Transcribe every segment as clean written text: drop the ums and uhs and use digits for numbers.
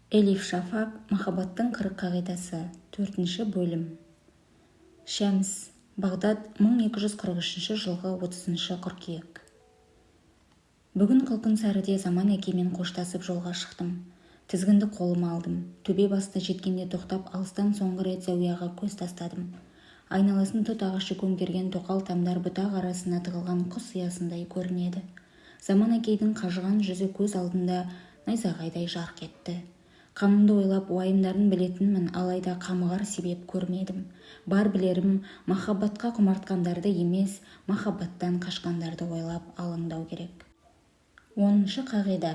Элиф Шафак Махаббаттың 40 қағидасы. Төртінші бөлім. Шәмс, Бағдат, 1243 жылғы 30 қыркүйек. Бүгін қылқын сәріде Заман әкеймен қоштасып жолға шықтым. Тізгінді қолыма алдым. Төбе басына жеткенде тоқтап, алыстан соңғы рет зәуияға көз тастадым. Айналасын тұт ағашы көмкерген тоқал тамдар бұтақ арасына тығылған құс ұясындай көрінеді. Заман әкейдің қажыған жүзі көз алдында найзағайдай жарқ етті. Қамымды ойлап, уайымдарын білетінмін, алайда қамығар себеп көрмедім. Бар білерім, махаббатқа құмартқандарды емес, махаббаттан қашқандарды ойлап алаңдау керек. 10-шы қағида.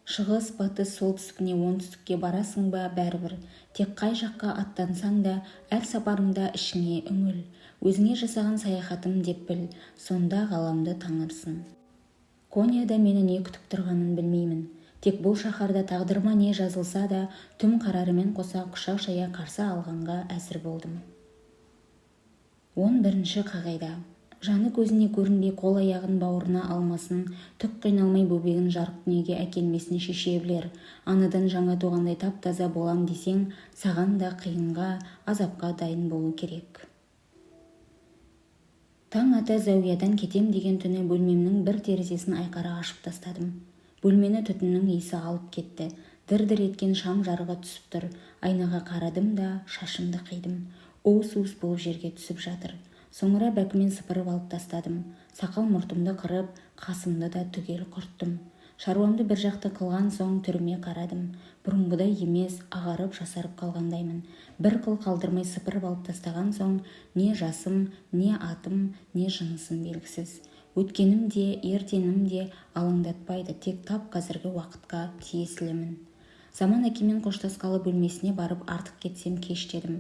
Шығыс, батыс, солтүстік не оңтүстікке барасың ба, бәрібір. Тек қай жаққа аттансаң да, әр сапарыңда ішіңе үңіл. Өзіңе жасаған саяхатым деп біл, сонда ғаламды танырсың. Конияда мені не күтіп тұрғанын білмеймін. Тек бұл шаһарда тағдырыма не жазылса да, түм қарарымен қоса құшақ жая қарсы алғанға әзір болдым. 11-ші қағида. Жаны көзіне көрінбей қол-аяғын бауырына алмасын, түк қиналмай бөбегін жарық дүниеге әкелмесін шеше білер. Анадан жаңа туғандай тап-таза болам десең, саған да қиынға, азапқа дайын болу керек. Таң ата зәуиядан кетем деген түні бөлмемнің бір терезесін айқара ашып тастадым. Бөлмені түтіннің иісі алып кетті. Дір-дір еткен шам жарығы түсіп тұр. Айнаға қарадым да, шашымды қидым. Уыс-уыс болып жерге түсіп жатыр. Соңыра бәкімен сыпырып алып тастадым. Сақал-мұртымды қырып, қасымды да түгел құрттым. Шаруамды бір жақты қылған соң түріме қарадым. Бұрынғыдай емес, ағарып, жасарып қалғандаймын. Бір қыл қалдырмай сыпырып алып тастаған соң, не жасым, не атым, не жынысым белгісіз. Өткенім де, ертеңім де алаңдатпайды, тек тап қазіргі уақытқа тиесілімін. Заман әкемен қоштасқалы бөлмесіне барып артық кетсем кеш дедім.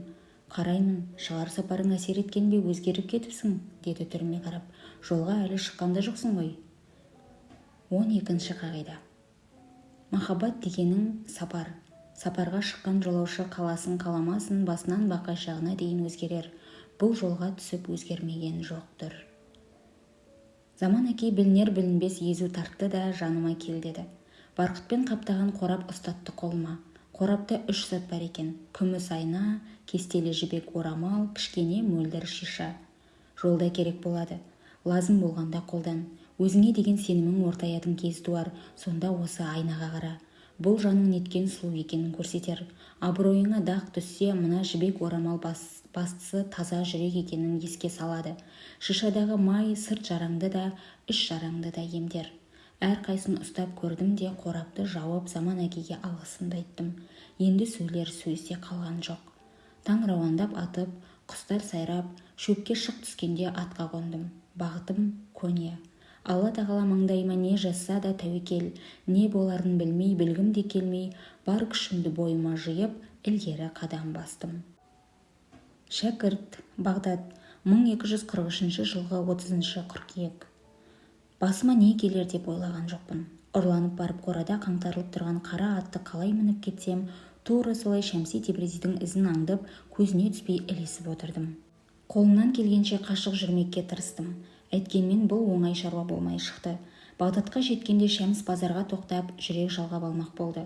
Қараймын, шығар сапарың әсер еткен бе, өзгеріп кетіпсің, деді түріме қарап. Жолға әлі шыққан да жоқсың ғой. 12-ші қағида. Махаббат дегенің сапар. Сапарға шыққан жолаушы қаласын қаламасын басынан бақайшағына дейін өзгерер. Бұл жолға түсіп өзгермеген жоқтыр. Заман әкей білінер-білінбес езу тартты да, жаныма кел деді. Барқытпен қаптаған қорап ұстатты қолыма. Қорапта 3 зат бар екен. Күміс айна, кестелі жібек орамал, кішкене мөлдір шиша. Жолда керек болады. Лазым болғанда қолдан. Өзіңе деген сенімің ортаятын кез туар, сонда осы айнаға қара. Бұл жаның неткен сұлу екенін көрсетер. Абыройыңа дақ түссе, мына жібек орамал бастысы таза жүрек екенін еске салады. Шишадағы май сырт жараңды да, іш жараңды да емдер. Әрқайсысын ұстап көрдім де, қорапты жауып, Заман әкеге алғысымды айттым. Енді сөйлер сөз де қалған жоқ. Таң рауандап атып, құстар сайрап, шөпке шық түскенде атқа қондым. Бағытым Кония. Алла тағала маңдайыма не жазса да тәуекел, не боларын білмей, білгім де келмей, бар күшімді бойыма жиып, ілгері қадам бастым. Шәкірт, Бағдат, 1243 жылғы 30 қыркүйек. Басыма не келер деп ойлаған жоқпын. Ұрланып барып қорада қаңтарылып тұрған қара атты қалай мініп кетсем, тура солай Шәмси Тебризидің ізін аңдып, көзіне түспей ілесіп отырдым. Қолымнан келгенше қашық жүрмекке тырыстым. Әйткенмен бұл оңай шаруа болмай шықты. Бағдатқа жеткенде Шәмс базарға тоқтап, жүрек жалғап алмақ болды.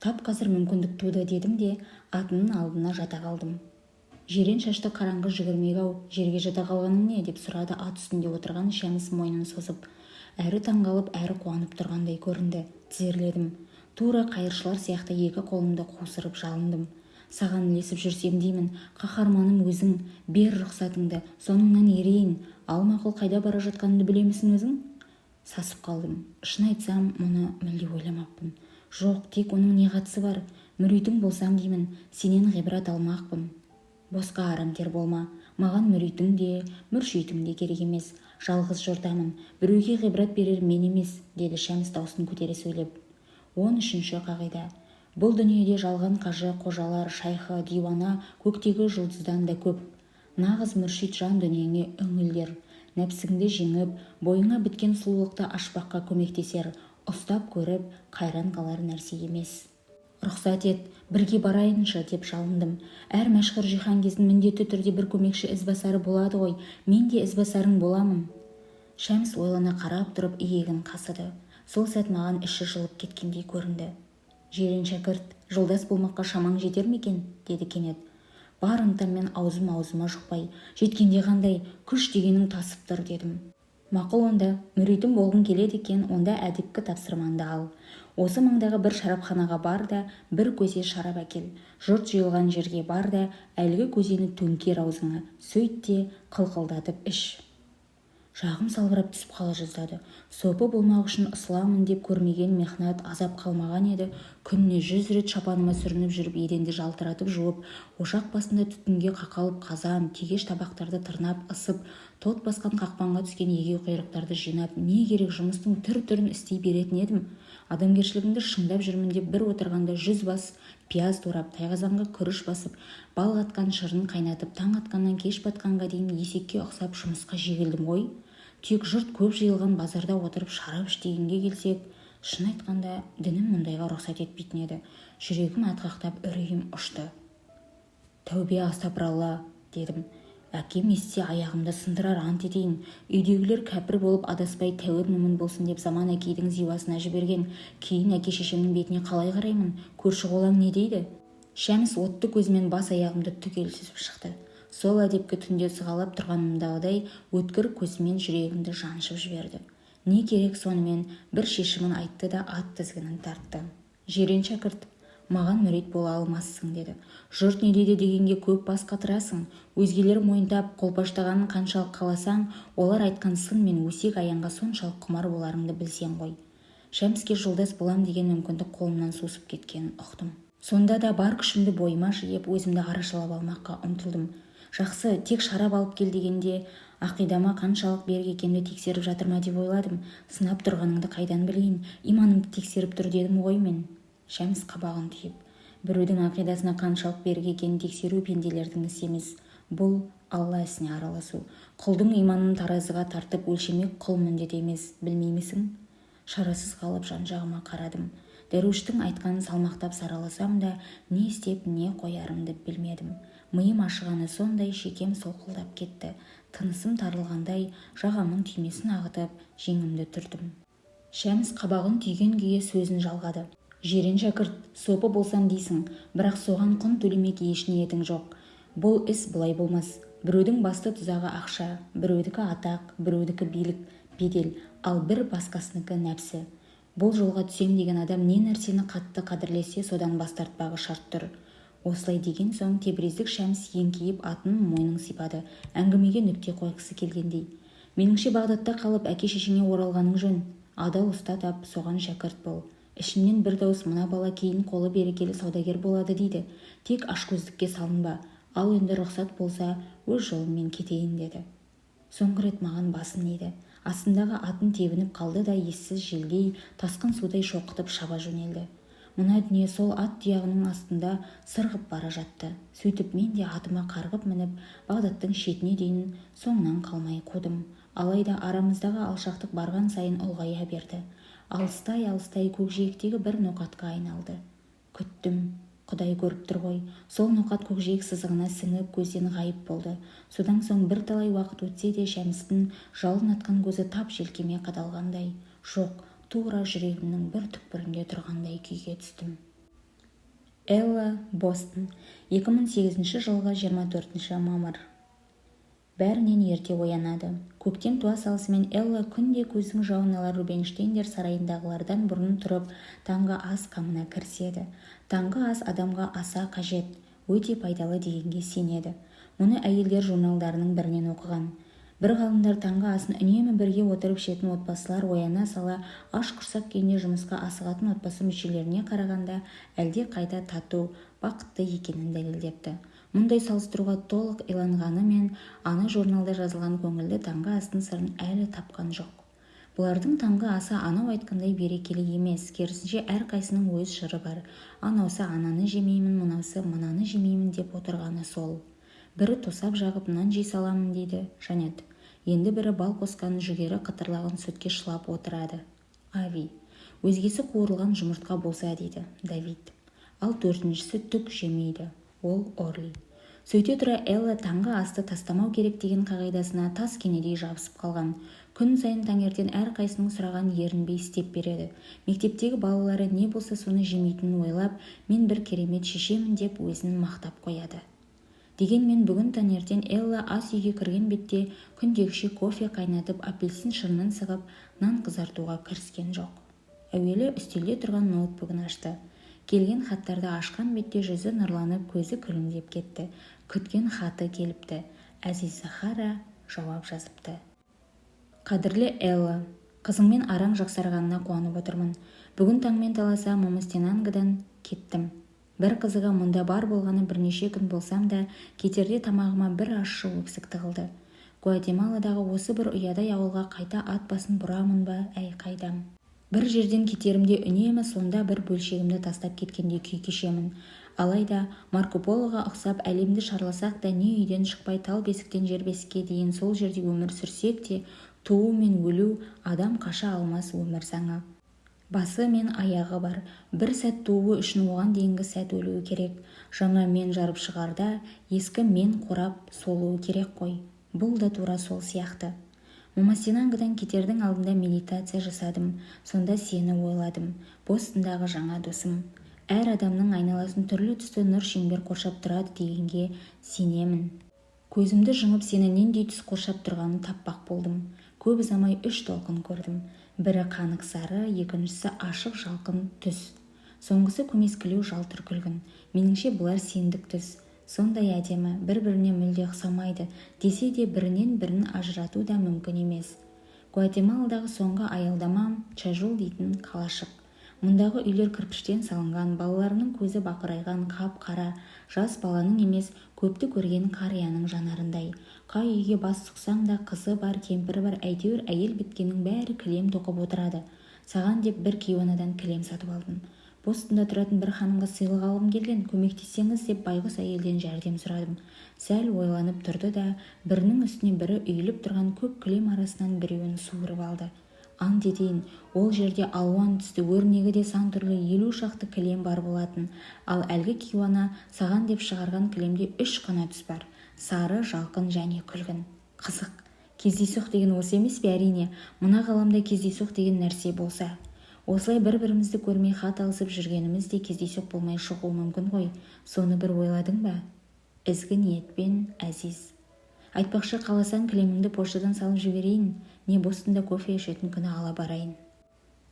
Тап қазір мүмкіндік туды дедім де, атының алдына жата қалдым. Жирен шашты қараңғы жүгірмек-ау, жерге жата қалғаның не, деп сұрады ат үстінде отырған Шәмс мойнын созып. Әрі таңғалып, әрі қуанып тұрғандай көрінді. Тізерледім. Тура қайыршылар сияқты екі қолымды қусырып жалындым. Саған ілесіп жүрсем деймін, қаһарманым өзің, бер рұқсатыңды, соңыңнан ерейін, ал мақұл, қайда бара жатқанымды білемісің өзің? Сасып қалдым. Шын айтсам, мұны мүлде ойламаппын. Жоқ, тек оның не қатысы бар? Мүритің болсам деймін, сенен ғибрат алмақпын. Босқа арамтер болма, маған мүритің де, мүршитің де керек емес, жалғыз жортамын, біреуге ғибрат берер мен емес, деді Шәмс даусын көтере сөйлеп. 13-ші қағида. Бұл дүниеде жалған қажы, қожалар, шайхы, диуана көктегі жұлдыздан да көп. Нағыз мүршит жан дүниеңе үңілдер, нәпсіңді жеңіп, бойыңа біткен сұлулықты ашпаққа көмектесер, ұстап көріп, қайран қалар нәрсе емес. Рұқсат ет, бірге барайыншы, деп жалындым. Әр мәшһүр жиһангездің міндетті түрде бір көмекші ізбасары болады ғой, мен де ізбасарың боламын. Шәмс ойлана қарап тұрып иегін қасыды. Сол сәт маған іші жылып кеткендей көрінді. Жирен шәкірт, жолдас болмаққа шамаң жетер ме екен? Деді кенет. Бар ынтаммен аузым-аузыма жұқпай: «Жеткенде қандай, күш дегенің тасып тұр», – дедім. «Мақұл онда, мүритім болғың келеді екен, онда әдепкі тапсырмаңды ал. Осы маңдағы бір шарапханаға бар да, бір көзе шарап әкел. Жұрт жиылған жерге бар да, әлгі көзені төңкер аузыңа. Сөйт те, қылқылдатып іш». Жағым салбырап түсіп қала жаздады. Сопы болмақ үшін ысыламын деп көрмеген мехнат, азап қалмаған еді. Күніне 100 рет шапаныма сүрініп жүріп еденді жалтыратып жуып, ошақ басында түтінге қақалып қазан, тегеш табақтарды тырнап ысып, тот басқан қақпанға түскен егеуқұйрықтарды жинап, не керек, жұмыстың түр-түрін істей беретін едім. Адамгершілігімді шыңдап жүрмін деп бір отырғанда 100 бас пияз турап, тайқазанға күріш басып, бал қатқан шырын қайнатып, таң атқаннан кеш батқанға дейін есекке ұқсап жұмысқа жегілдім ғой. Тек жұрт көп жиылған базарда отырып шарап іш дегенге келсек, шын айтқанда, дінім мұндайға рұқсат етпейтін еді. Жүрегім атқақтап, үрейім ұшты. «Тәубе, астапыралла», – дедім. «Әкем естісе, аяғымды сындырар, ант етейін. Үйдегілер кәпір болып адаспай, тәуір мүмін болсын деп заман әкейдің зиуасына жіберген. Кейін әке-шешемнің бетіне қалай қараймын? Көрші-қолаң не дейді?» Шәміс отты көзімен бас-аяғымды түгел сүзіп шықты. Сол әдепкі түнде сығалап тұрғанымдағыдай өткір көзімен жүрегімді жаншып жіберді. Не керек, сонымен бір шешімін айтты да, ат тізгінін тартты. «Жирен шәкірт, маған мүрит бола алмассың, – деді. – Жұрт не дейді дегенге көп бас қатырасың. Өзгелер мойындап, қолпаштағанын қаншалық қаласаң, олар айтқан сын мен өсек аяңға соншалық құмар боларыңды білсең ғой». Шәміске жолдас болам деген мүмкіндік қолымнан сусып кеткенін ұқтым. Сонда да бар күшімді бойыма жиып, өзімді арашалап алмаққа ұмтылдым. «Жақсы, тек шарап алып кел дегенде ақидама қаншалық берік екенімді тексеріп жатыр ма деп ойладым. Сынап тұрғаныңды қайдан білейін? Иманымды тексеріп тұр дедім ғой мен». Шәміс қабағын түйіп: «Біреудің ақидасына қаншалық берік екенін тексеру пенделердің ісі емес. Бұл Алла ісіне араласу. Құлдың иманын таразыға тартып өлшемек құл міндеті емес, білмеймісің?» Шарасыз қалып, жан-жағыма қарадым. Дәруіштің айтқанын салмақтап сараласам да, не істеп, не қоярымды білмедім. Миым ашығаны сондай, шекем солқылдап кетті. Тынысым тарылғандай, жағамның түймесін ағытып, жеңімді түрдім. Шәміс қабағын түйген күйі сөзін жалғады: «Жирен шәкірт, сопы болсам дейсің, бірақ соған құн төлемек еш ниетің жоқ. Бұл іс бұлай болмас. Біреудің басты тұзағы ақша, біреудікі атақ, біреудікі билік, бедел, ал бір басқасыныкі нәпсі. Бұл жолға түсем деген адам не нәрсені қатты қадірлесе, содан бас тартпағы шарт тұр». Осылай деген соң тебриздік Шәміс еңкейіп атының мойнын сипады, әңгімеге нүкте қойғысы келгендей: «Меніңше, Бағдатта қалып, әке-шешеңе оралғаның жөн. Адал ұста тап, соған шәкірт бол». Ішімнен бір дауыс: «Мына бала кейін қолы берекелі саудагер болады», – дейді. «Тек ашкөздікке салынба. Ал енді рұқсат болса, өз жолыммен кетейін», – деді. Соңғы рет маған басын иді. Астындағы атын тебініп қалды да, ессіз желдей, тасқын судай шоқытып шаба жөнелді. Мына дүние сол ат тұяғының астында сырғып бара жатты. Сөйтіп мен де атыма қарғып мініп, Бағдаттың шетіне дейін соңынан қалмай қудым. Алайда арамыздағы алшақтық барған сайын ұлғая берді, алыстай-алыстай көкжиектегі бір ноқатқа айналды. Күттім, Құдай көріп тұр ғой, сол ноқат көкжиек сызығына сіңіп, көзден ғайып болды. Содан соң бірталай уақыт өтсе де, Шәмістің жалын атқан көзі тап желкеме қадалғандай, жоқ, тура жүрегімнің бір түкпірінде тұрғандай күйге түстім. Элла Бостон, 2008 жылғы 24 мамыр. Бәрінен ерте оянады. Көктем туа салысымен Элла күнде көздің жауын алар Рубинштейндер сарайындағылардан бұрын тұрып, таңғы ас қамына кіріседі. Таңғы ас адамға аса қажет, өте пайдалы дегенге сенеді. Мұны әйелдер журналдарының бірінен оқыған. Бір ғалымдар таңғы асын үнемі бірге отырып ішетін отбасылар ояна сала аш құрсақ күйінде жұмысқа асығатын отбасы мүшелеріне қарағанда әлде қайда тату, бақытты екенін дәлелдепті. Мұндай салыстыруға толық иланғанымен, ана журналда жазылған көңілді таңғы астың сырын әлі тапқан жоқ. Бұлардың таңғы асы анау айтқандай берекелі емес, керісінше, әрқайсының өз жыры бар. Анаусы ананы жемеймін, мынаусы мынаны жемеймін деп отырғаны сол. Бірі тосап жағып нан жей саламын дейді, Жанет. Енді бірі бал қосқан жүгері қытырлаған сүтке шылап отырады, Ави. Өзгесі қуырылған жұмыртқа болса дейді, Давид. Ал төртіншісі түк жемейді, ол Орли. Сөйте тұра Элла таңғы асты тастамау керек деген қағидасына тас кенедей жабысып қалған. Күн сайын таңертең әрқайсысының сұрағанын ерінбей істеп береді. Мектептегі балалары не болса соны жемейтінін ойлап, мен бір керемет шешемін деп өзін мақтап қояды. Дегенмен бүгін таңертең Элла ас үйге кірген бетте күндегіше кофе қайнатып, апельсин шырынын сығып, нан қызартуға кіріскен жоқ. Әуелі үстелде тұрған ноутбугін ашты. Келген хаттарды ашқан бетте жүзі нұрланып, көзі күлімдеп кетті. Күткен хаты келіпті. Әзиз Захара жауап жазыпты. Қадірлі Элла, қызыңмен араң жақсарғанына қуанып отырмын. Бүгін таңмен таласа Мамастенангодан кеттім. Бір қызығы, мұнда бар болғаны бірнеше күн болсам да, кетерде тамағыма бір ащы өксік тығылды. Гуатемаладағы осы бір ұядай ауылға қайта ат басын бұрамын ба, әй, қайдам. Бір жерден кетерімде үнемі сонда бір бөлшегімді тастап кеткендей күй кешемін. Алайда Марко Полоға ұқсап әлемді шарласақ та, не үйден шықпай тал бесіктен жер бесікке дейін сол жерде өмір сүрсек те, туу мен өлу адам қаша алмас өмір заңы. Басы мен аяғы бар. Бір сәт тууы үшін оған дейінгі сәт өлуі керек. Жаңа мен жарып шығарда ескі мен қурап солуы керек қой. Бұл да тура сол сияқты. Мамастенангодан кетердің алдында медитация жасадым. Сонда сені ойладым. Бостондағы жаңа досым. Әр адамның айналасын түрлі түсті нұр шеңбер қоршап тұрады дегенге сенемін. Көзімді жұмып, сені нендей түс қоршап тұрғанын таппақ болдым. Көп ұзамай үш толқын көрдім. Бірі қанық сары, екіншісі ашық жалқын түс. Соңғысы көмескілеу жалтыр күлгін. Меніңше, бұлар сендік түс. Сондай әдемі, бір-біріне мүлде ұқсамайды. Десе де бірінен бірін ажырату да мүмкін емес. Гуатемаладағы соңғы аялдамам Чажул дейтін қалашық. Мұндағы үйлер кірпіштен салынған, балаларының көзі бақырайған қап-қара, жас баланың емес, көпті көрген қарияның жанарындай. Қай үйге бас сұқсаң да қызы бар, кемпірі бар, әйтеуір әйел біткеннің бәрі кілем тоқып отырады. Саған деп бір кейуанадан кілем сатып алдым. Бостонда тұратын бір ханымға сыйлық алғым келген, көмектессеңіз деп байғұс әйелден жәрдем сұрадым. Сәл ойланып тұрды да, бірінің үстіне бірі үйіліп тұрған көп кілем арасынан біреуін суырып алды. Ант етейін, ол жерде алуан түсті, өрнегі де сан түрлі 50 шақты кілем бар болатын. Ал әлгі кейуана саған деп шығарған кілемде үш қана түс бар. Сары, жалқын және күлгін. Қызық. Кездейсоқ деген осы емес пе? Әрине, мына ғаламда кездейсоқ деген нәрсе болса. Осылай бір-бірімізді көрмей хат алысып жүргеніміз де кездейсоқ болмай шығуы мүмкін ғой. Соны бір ойладың ба? Ізгі ниетпен, Әзиз. Айтпақшы, қаласаң кілеміңді поштадан салып жіберейін, не Бостонда кофе ішетін күні ала барайын.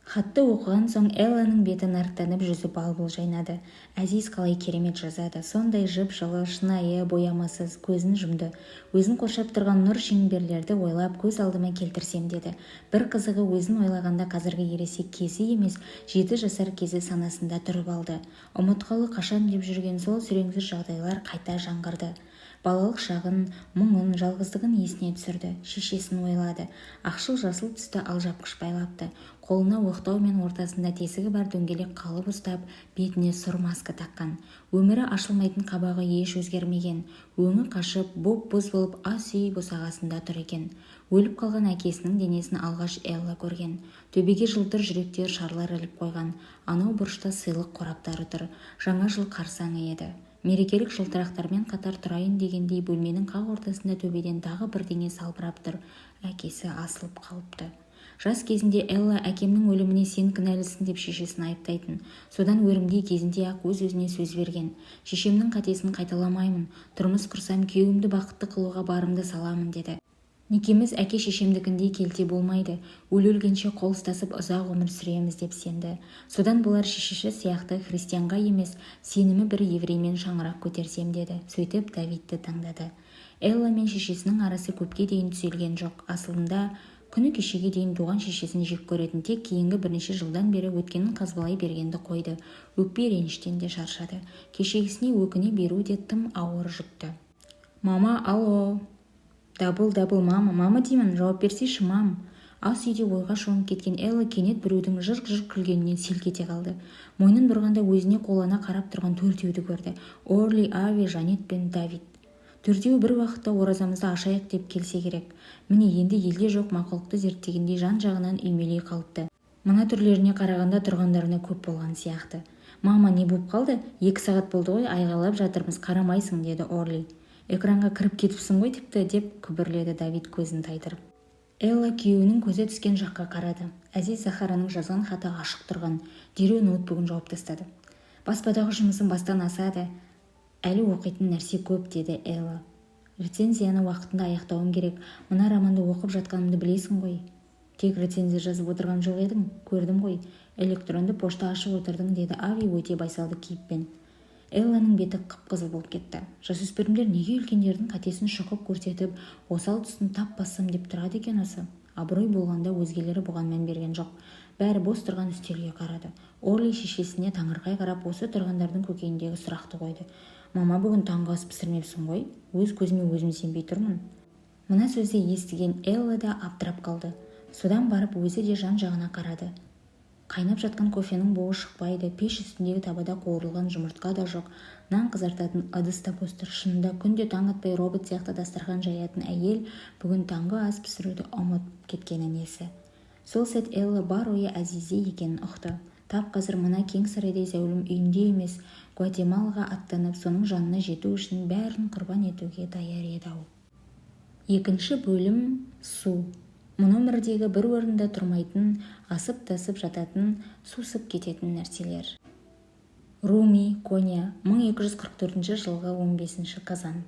Хатты оқыған соң Элланың беті нарттанып, жүзі бал-бұл жайнады. Әзиз қалай керемет жазады. Сондай жып-жылы, шынайы, боямасыз, көзін жұмды. Өзін қоршап тұрған нұр шеңберлерді ойлап, көз алдыма келтірсем деді. Бір қызығы, өзін ойлағанда қазіргі ересек кезі емес, 7 жасар кезі санасында тұрып алды. Ұмытқалы қашан деп жүрген сол сүреңсіз жағдайлар қайта жаңғырды. Балалық шағын, мұңын, жалғыздығын есіне түсірді, шешесін ойлады. Ақшыл жасыл түсті алжапқыш байлапты. Қолына оқтау мен ортасында тесігі бар дөңгелек қалып ұстап, бетіне сұр маска таққан. Өмірі ашылмайтын қабағы еш өзгермеген. Өңі қашып, боп-боз болып ас үй босағасында тұр екен. Өліп қалған әкесінің денесін алғаш Элла көрген. Төбеге жылтыр жүректер, шарлар іліп қойған. Анау бұрышта сыйлық қораптары тұр. Жаңа жыл қарсаңы еді. Мерекелік жылтырақтармен қатар тұрайын дегендей бөлменің қақ ортасында төбеден тағы бірдеңе салбырап тұр. Әкесі асылып қалыпты. Жас кезінде Элла әкемнің өліміне сен кінәлісің деп шешесін айыптайтын. Содан өрімдей кезінде-ақ өз-өзіне сөз берген. Шешемнің қатесін қайталамаймын. Тұрмыс құрсам, күйеуімді бақытты қылуға барымды саламын деді. Некеміз әке шешемдікіндей келте болмайды. Өле-өлгенше қол ұстасып ұзақ өмір сүреміз деп сенді. Содан болар шешесі сияқты христианға емес, сенімі бір евреймен шаңырақ көтерсем деді. Сөйтіп Давидті таңдады. Элла мен шешесінің арасы көпке дейін түзелген жоқ. Асылында күні кешеге дейін туған шешесін жек көретін, тек кейінгі бірнеше жылдан бері өткенін қазбалай бергенді қойды. Өкпе реніштен де шаршады. Кешегісіне өкіне беру де тым ауыр жүкті. Мама, алло. Дабыл-дабыл, мама, мама деймін, жауап берсейші, мам. Ас үйде ойға шомып кеткен Элла кенет біреудің жырқ-жырқ күлгенінен селк ете қалды. Мойнын бұрғанда өзіне қулана қарап тұрған төртеуді көрді. Орли, Ави, Жанет пен Давид. Төртеуі бір уақытта оразамызды ашайық деп келсе керек. Міне енді елде жоқ мақұлықты зерттегендей жан-жағынан үймелей қалыпты. Мына түрлеріне қарағанда тұрғандарына көп болған сияқты. Мама, не боп қалды? 2 сағат болды ғой, айғайлап жатырмыз, қарамайсың, деді Орли. Экранға кіріп кетіпсің ғой тіпті, деп күбірледі Давид көзін тайдырып. Элла күйеуінің көзі түскен жаққа қарады. Әзиз Захараның жазған хаты ашық тұрған. Дереу ноутбугін жауып тастады. Баспадағы жұмысым бастан асады. Әлі оқитын нәрсе көп, деді Элла. Рецензияны уақытында аяқтауым керек. Мына романды оқып жатқанымды білесің ғой. Тек рецензия жазып отырған жоқ едің, көрдім ғой. Электронды пошта ашып отырдың, деді Ави өте байсалды кейіппен. Элланың беті қып-қызыл болып кетті. Жасөспірімдер неге үлкендердің қатесін шұқып көрсетіп, осал тұсын тап бассам деп тұрады екен осы? Абырой болғанда өзгелері бұған мән берген жоқ. Бәрі бос тұрған үстелге қарады. Орли шешесіне таңырқай қарап, осы тұрғандардың көкейіндегі сұрақты қойды. Мама, бүгін таңғы ас пісірмепсің ғой? Өз көзіме өзім сенбей тұрмын. Мына сөзді естіген Элла да абдырап қалды. Содан барып өзі де жан-жағына қарады. Қайнап жатқан кофенің буы шықпайды, пеш үстіндегі табада қуырылған жұмыртқа да жоқ, нан қызартатын ыдыс та бос тұр. Шынында күнде таң атпай робот сияқты дастархан жаятын әйел бүгін таңғы ас пісіруді ұмытып кеткені несі? Сол сәт Элла бар ойы Әзизде екенін ұқты. Тап қазір мына кең сарайдай зәулім үйінде емес, Гватемалаға аттанып, соның жанына жету үшін бәрін құрбан етуге даяр еді-ау. Екінші бөлім. Су. Мына өмірдегі бір орында тұрмайтын, асып-тасып жататын, сусып кететін нәрселер. Руми, Конья, 1244 жылғы 15 қазан.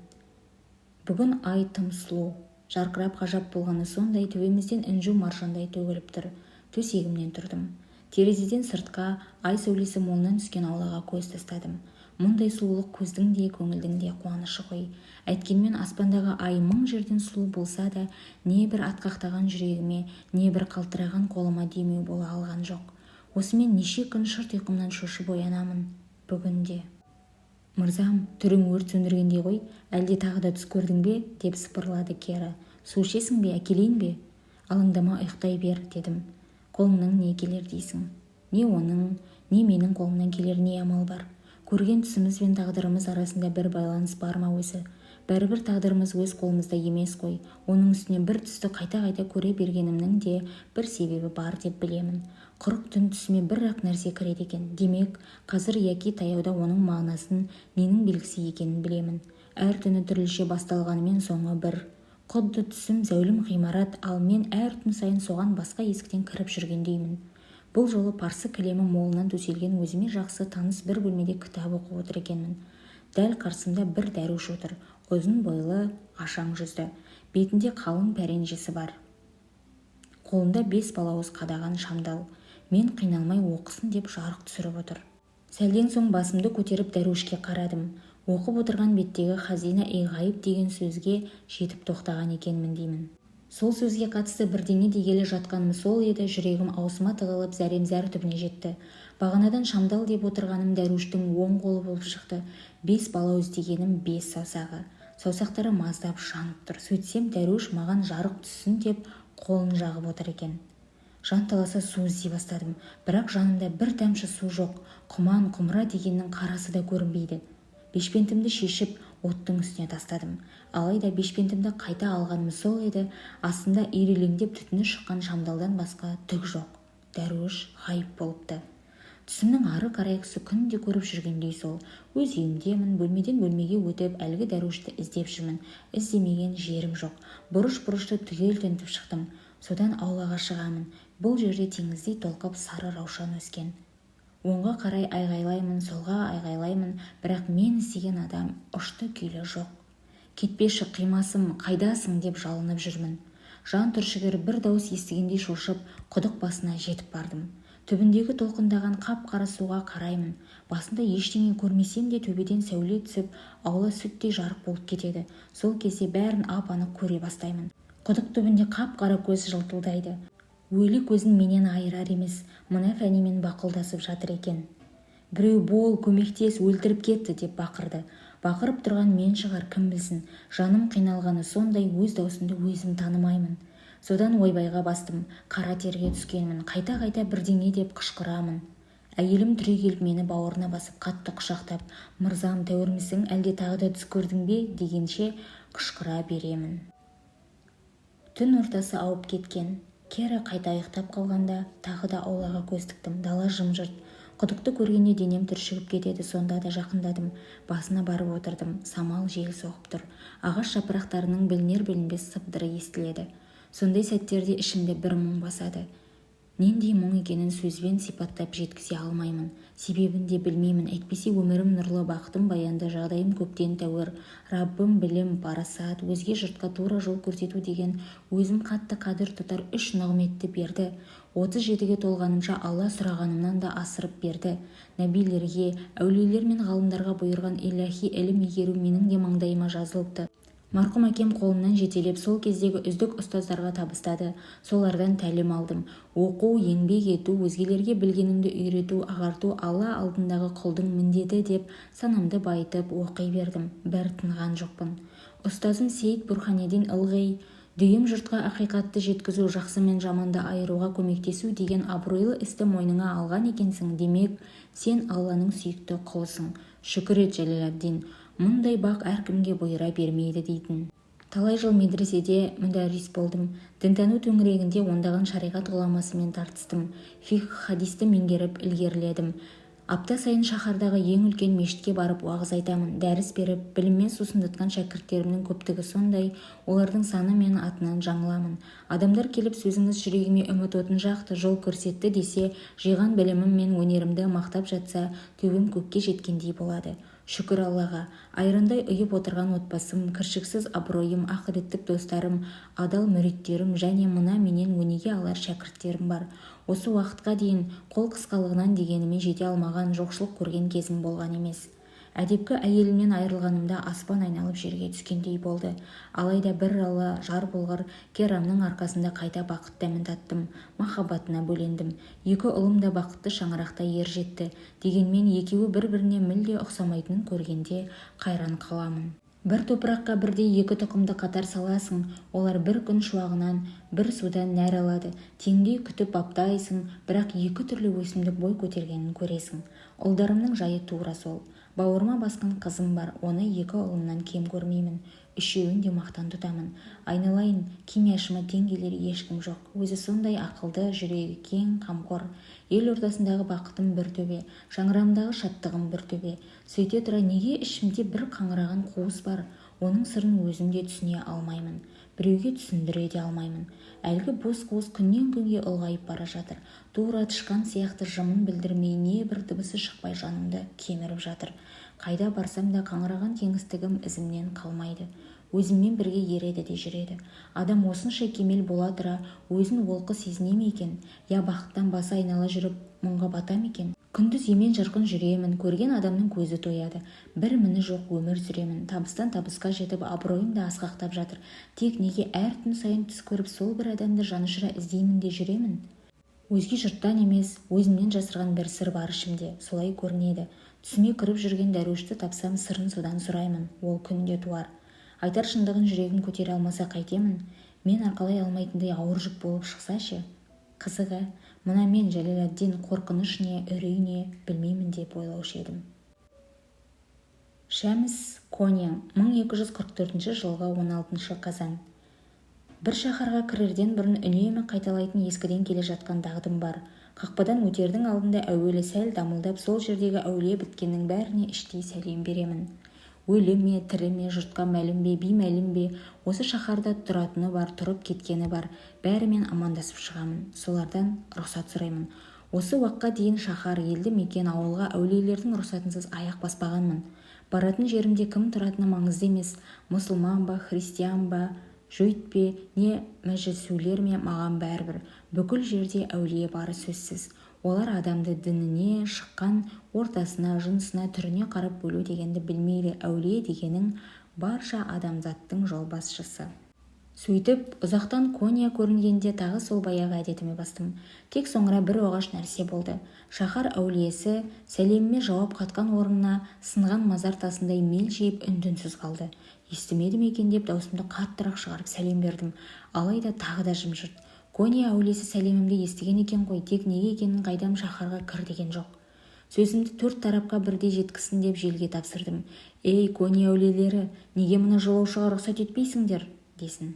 Бүгін ай тым сұлу. Жарқырап ғажап болғаны сондай, төбемізден інжу маржандай төгіліп тұр. Төсегімнен тұрдым. Терезеден сыртқа, ай сәулесі молынан түскен аулаға көз тастадым. Мұндай сұлулық көздің де, көңілдің де қуанышы ғой. Әйткенмен аспандағы ай мың жерден сұлу болса да, не бір атқақтаған жүрегіме, не бір қалтыраған қолыма демеу бола алған жоқ. Осымен неше күн шырт ұйқымнан шошып оянамын. Бүгін де. Мырзам, түрің өрт сөндіргендей ғой, әлде тағы да түс көрдің бе? Деп сыпырлады Кера. Су ішесің бе, әкелейін бе? Алаңдама, ұйықтай бер, дедім. Қолыңнан не келер дейсің? Не оның, не менің қолымнан келер не амал бар? Көрген түсіміз бен тағдырымыз арасында бір байланыс бар ма өзі? Бәрібір тағдырымыз өз қолымызда емес қой. Оның үстіне бір түсті қайта-қайта көре бергенімнің де бір себебі бар деп білемін. 40 түн түсіме бір-ақ нәрсе кіреді екен. Демек, қазір яки таяуда оның мағынасын, ненің белгісі екенін білемін. Әр түні түрліше басталғанымен соңы бір. Құдды түсім зәулім ғимарат, ал мен әр түн сайын соған басқа есіктен кіріп жүргендеймін. Бұл жолы парсы кілемі молынан төселген өзіме жақсы таныс бір бөлмеде кітап оқып отыр екенмін. Дәл қарсымда бір дәруіш отыр. Ұзын бойлы, ашаң жүзді. Бетінде қалың пәренжесі бар. Қолында 5 балауыз қадаған шамдал. Мен қиналмай оқысын деп жарық түсіріп отыр. Сәлден соң басымды көтеріп дәруішке қарадым. Оқып отырған беттегі хазина-и-ғайып деген сөзге жетіп тоқтаған екенмін деймін. Сол сөзге қатысты бірдеңе дегелі жатқаным сол еді, жүрегім аузыма тығылып, зәрем зәр түбіне жетті. Бағанадан шамдал деп отырғаным дәруіштің оң қолы болып шықты. 5 балауыз дегенім 5 саусағы. Саусақтары маздап жанып тұр. Сөйтсем, дәруіш маған жарық түссін деп қолын жағып отыр екен. Жанталаса су іздей бастадым. Бірақ жанымда бір тамшы су жоқ. Құман, құмыра дегеннің қарасы да көрінбейді. Бешпентімді шешіп, оттың үстіне тастадым. Алайда бешпентімді қайта алғаным сол еді, астында ирелеңдеп түтіні шыққан шамдалдан басқа түк жоқ. Дәруіш ғайып болыпты. Түсімнің ары қарайғысы күнде көріп жүргендей сол. Өз үйімдемін, бөлмеден бөлмеге өтіп, әлгі дәруішті іздеп жүрмін. Іздемеген жерім жоқ. Бұрыш-бұрышты түгел тінтіп шықтым. Содан аулаға шығамын. Бұл жерде теңіздей толқып сары раушан өскен. Оңға қарай айғайлаймын, солға айғайлаймын, бірақ мен іздеген адам ұшты күйлі жоқ. Кетпеші, қимасым, қайдасың деп жалынып жүрмін. Жан түршігер бір дауыс естігендей шошып, құдық басына жетіп бардым. Түбіндегі толқындаған қап-қара суға қараймын. Басында ештеңе көрмесем де төбеден сәуле түсіп, аула сүттей жарық болып кетеді. Сол кезде бәрін ап-анық көре бастаймын. Құдық түбінде қап-қара көз жылтылдайды. Өлі көзін менен айырар емес, мына фәнимен бақұлдасып жатыр екен. Біреу бол, көмектес, өлтіріп кетті деп бақырды. Бақырып тұрған мен шығар, кім білсін. Жаным қиналғаны сондай, өз даусымды өзім танымаймын. Содан ойбайға бастым, қара терге түскенмін, қайта-қайта бірдеңе деп қышқырамын. Әйелім түрегеліп мені бауырына басып қатты құшақтап, «Мырзам, тәуірмісің, әлде тағы да түс көрдің бе?» дегенше қышқыра беремін. Түн ортасы ауып кеткен. Кера қайта ұйықтап қалғанда тағы да аулаға көз тіктім. Дала жым-жырт. Құдықты көргенде денем түршігіп кетеді, сонда да жақындадым. Басына барып отырдым. Самал жел соғып тұр. Ағаш жапырақтарының білінер-білінбес сыбдыры естіледі. Сондай сәттерде ішімді бір мұң басады. Нендей мұң екенін сөзбен сипаттап жеткізе алмаймын. Себебін де білмеймін. Әйтпесе өмірім нұрлы, бақытым баянды, жағдайым көптен тәуір. Раббым білім, парасат, өзге жұртқа тура жол көрсету деген өзім қатты қадір тұтар үш нығметті берді. 37-ге толғанымша Алла сұрағанымнан да асырып берді. Нәбилерге, әулиелер мен ғалымдарға бұйырған иләһи ілім игеру менің де маңдайыма жазылыпты. Марқұм әкем қолымнан жетелеп, сол кездегі үздік ұстаздарға табыстады. Солардан тәлім алдым. Оқу, еңбек ету, өзгелерге білгеніңді үйрету, ағарту Алла алдындағы құлдың міндеті деп санамды байытып оқи бердім. Бір тынған жоқпын. Ұстазым Сейіт Бурханеддин ылғи дүйім жұртқа ақиқатты жеткізу, жақсы мен жаманды айыруға көмектесу деген абыройлы істі мойныңа алған екенсің, демек, сен Алланың сүйікті құлысың. Шүкір ет, Жәлеләддин, мұндай бақ әркімге бұйыра бермейді дейтін. Талай жыл медреседе мүдәррис болдым. Дінтану төңірегінде ондаған шариғат ғұламасымен тартыстым. Фиқһ, хадисті меңгеріп ілгеріледім. Апта сайын шаһардағы ең үлкен мешітке барып уағыз айтамын, дәріс беріп, біліммен сусындатқан шәкірттерімнің көптігі сондай, олардың саны мен атынан жаңыламын. Адамдар келіп сөзіңіз жүрегіме үміт отын жақты, жол көрсетті десе, жиған білімім мен өнерімді мақтап жатса, төбем көкке жеткендей болады. Шүкір Аллаға, айрандай ұйып отырған отбасым, кіршіксіз абыройым, ақыреттік достарым, адал мүриттерім және мына менен өнеге алар шәкірттерім бар. Осы уақытқа дейін қол қысқалығынан дегеніме жете алмаған, жоқшылық көрген кезім болған емес. Әдепкі әйелімнен айырылғанымда аспан айналып жерге түскендей болды. Алайда бір Алла жар болғыр Керамның арқасында қайта бақыт дәмін таттым, махаббатына бөлендім. Екі ұлым да бақытты шаңырақта ер жетті. Дегенмен екеуі бір-біріне мүлде ұқсамайтынын көргенде қайран қаламын. Бір топыраққа бірдей екі тұқымды қатар саласың, олар бір күн шуағынан, бір судан нәр алады. Теңдей күтіп баптайсың, бірақ екі түрлі өсімдік бой көтергенін көресің. Ұлдарымның жайы тура сол. Бауырыма басқан қызым бар, оны екі ұлымнан кем көрмеймін. Үшеуін де мақтан тұтамын. Айналайын, кимияшыма тең келер ешкім жоқ. Өзі сондай ақылды, жүрегі кең, қамқор. Ел ортасындағы бақытым бір төбе, шаңырағымдағы шаттығым бір төбе. Сөйте тұра неге ішімде бір қаңыраған қуыс бар, оның сырын өзім де түсіне алмаймын. Біреуге түсіндіре де алмаймын. Әлгі бос қуыс күннен күнге ұлғайып бара жатыр. Тура тышқан сияқты жымын білдірмей, не бір дыбысы шықпай жанымды кеміріп жатыр. Қайда барсам да қаңыраған кеңістігім ізімнен қалмайды. Өзіммен бірге ереді де жүреді. Адам осынша кемел бола тұра өзін олқы сезіне ме екен? Я бақыттан басы айнала жүріп мұңға бата ма екен? Күндіз емен-жарқын жүремін, көрген адамның көзі тояды. Бір міні жоқ өмір сүремін, табыстан табысқа жетіп, абыройым да асқақтап жатыр. Тек неге әр түн сайын түс көріп, сол бір адамды жанұшыра іздеймін де жүремін? Өзге жұрттан емес, өзімнен жасырған бір сыр бар ішімде, солай көрінеді. Түсіме кіріп жүрген дәруішті тапсам, сырын содан сұраймын, ол күн де туар. Айтар шындығын жүрегім көтере алмаса қайтемін? Мен арқалай алмайтындай ауыр жүк болып шықса ше? Қызығы, мына мен Жәлеләддин қорқыныш не, үрей не білмеймін деп ойлаушы едім. Шәміс Конья, 1244 жылғы 16 қазан. Бір шаһарға кірерден бұрын үнемі қайталайтын ескіден келе жатқан дағдым бар. Қақпадан өтердің алдында әуелі сәл дамылдап, сол жердегі әулие біткеннің бәріне іштей сәлем беремін. Өлі ме, тірі ме, жұртқа мәлім бе, беймәлім бе, осы шаһарда тұратыны бар, тұрып кеткені бар, бәрімен амандасып шығамын, солардан рұқсат сұраймын. Осы уақытқа дейін шаһар, елді мекен, ауылға әулиелердің рұқсатынсыз аяқ баспағанмын. Баратын жерімде кім тұратыны маңызды емес, мұсылман ба, христиан ба, жөйт пе, не мәжүсилер ме, маған бәрібір. Бүкіл жерде әулие бары сөзсіз. Олар адамды дініне, шыққан ортасына, жынысына, түріне қарап бөлу дегенді білмейді. Әулие дегенің барша адамзаттың жолбасшысы. Сөйтіп, ұзақтан Конья көрінгенде тағы сол баяғы әдетіме бастым. Тек соңыра бір оғаш нәрсе болды. Шаһар әулиесі сәлеміме жауап қатқан орнына сынған мазар тасындай мелшиіп үн-түнсіз қалды. Естімеді ме екен деп даусымды қаттырақ шығарып сәлем бердім. Алайда тағы да жым-жырт. Конья әулиесі сәлемімді естіген екен ғой, тек неге екенін қайдам шаһарға кір деген жоқ. Сөзімді төрт тарапқа бірдей жеткізсін деп желге тапсырдым. Ей, Конья әулиелері, неге мына жолаушыға рұқсат етпейсіңдер, десін.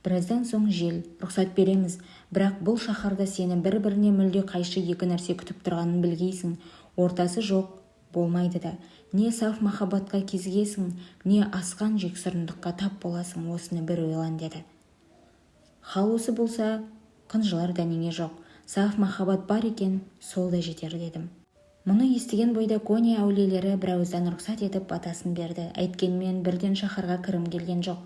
Біраздан соң жел, рұқсат береміз, бірақ бұл шаһарда сені бір-біріне мүлде қайшы екі нәрсе күтіп тұрғанын білгейсің. Ортасы жоқ, болмайды да. Не саф махаббатқа кезігесің, не асқан жексұрындыққа тап боласың, осыны бір ойлан деді. Хал осы болса, қынжылар дәнеңе жоқ. Саф махаббат бар екен, сол да жетер дедім. Мұны естіген бойда Конья әулиелері бірауыздан рұқсат етіп, батасын берді. Әйткенмен бірден шаһарға кіргім келген жоқ.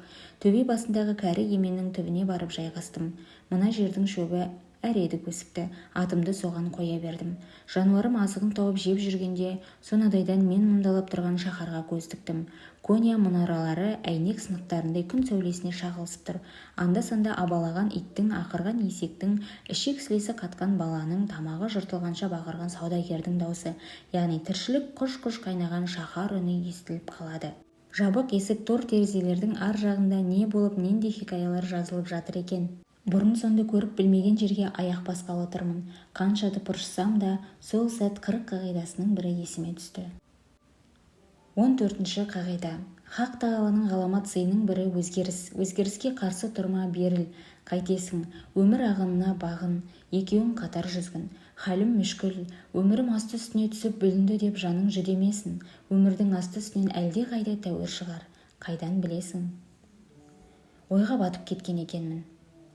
Төбе басындағы кәрі еменнің түбіне барып жайғастым. Мына жердің шөбі әредік өсіпті. Атымды соған қоя бердім. Жануарым азығын тауып жеп жүргенде, сонадайдан мен мұндалап тұрған шаһарға көз тіктім. Конья мұнаралары әйнек сынықтарындай күн сәулесіне шағылысып тұр. Анда-санда абалаған иттің, ақырған есектің, ішек-сілесі қатқан баланың, тамағы жыртылғанша бақырған саудагердің даусы, яғни тіршілік құж-құж қайнаған шаһар үні естіліп қалады. Жабық есік, тор терезелердің ар жағында не болып, нендей хикаялар жазылып жатыр екен? Бұрын-соңды көріп білмеген жерге аяқ басқалы тұрмын. Қанша тыпыршысам да, сол сәт 40 қағидасының бірі есіме түсті. 14-ші қағида. Хақ тағаланың ғаламат сыйының бірі өзгеріс. Өзгеріске қарсы тұрма, беріл. Қайтесің? Өмір ағынына бағын, екеуің қатар жүзгін. Халім мүшкіл, өмірім асты-үстіне түсіп бүлінді деп жаның жүдемесін. Өмірдің асты-үстінен әлдеқайда тәуір шығар. Қайдан білесің? Ойға батып кеткен екенмін.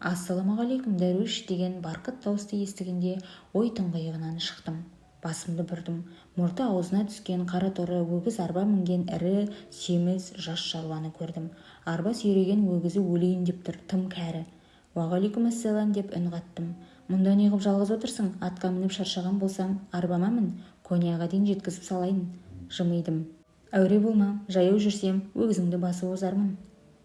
Ассалаумағалейкум, дәруіш деген барқыт дауысты естігенде ой тұңғиығынан шықтым. Басымды бұрдым. Мұрты аузына түскен, қара торы өгіз арба мінген ірі, семіз, жас шаруаны көрдім. Арба сүйреген өгізі өлейін деп тұр, тым кәрі. Уағалейкумассалам деп үн қаттым. Мұнда неғып жалғыз отырсың? Атқа мініп шаршаған болсаң, арбама мін, Коньяға дейін жеткізіп салайын. Жымидым. Әуре болма, жаяу жүрсем, өгізіңді басып озармын.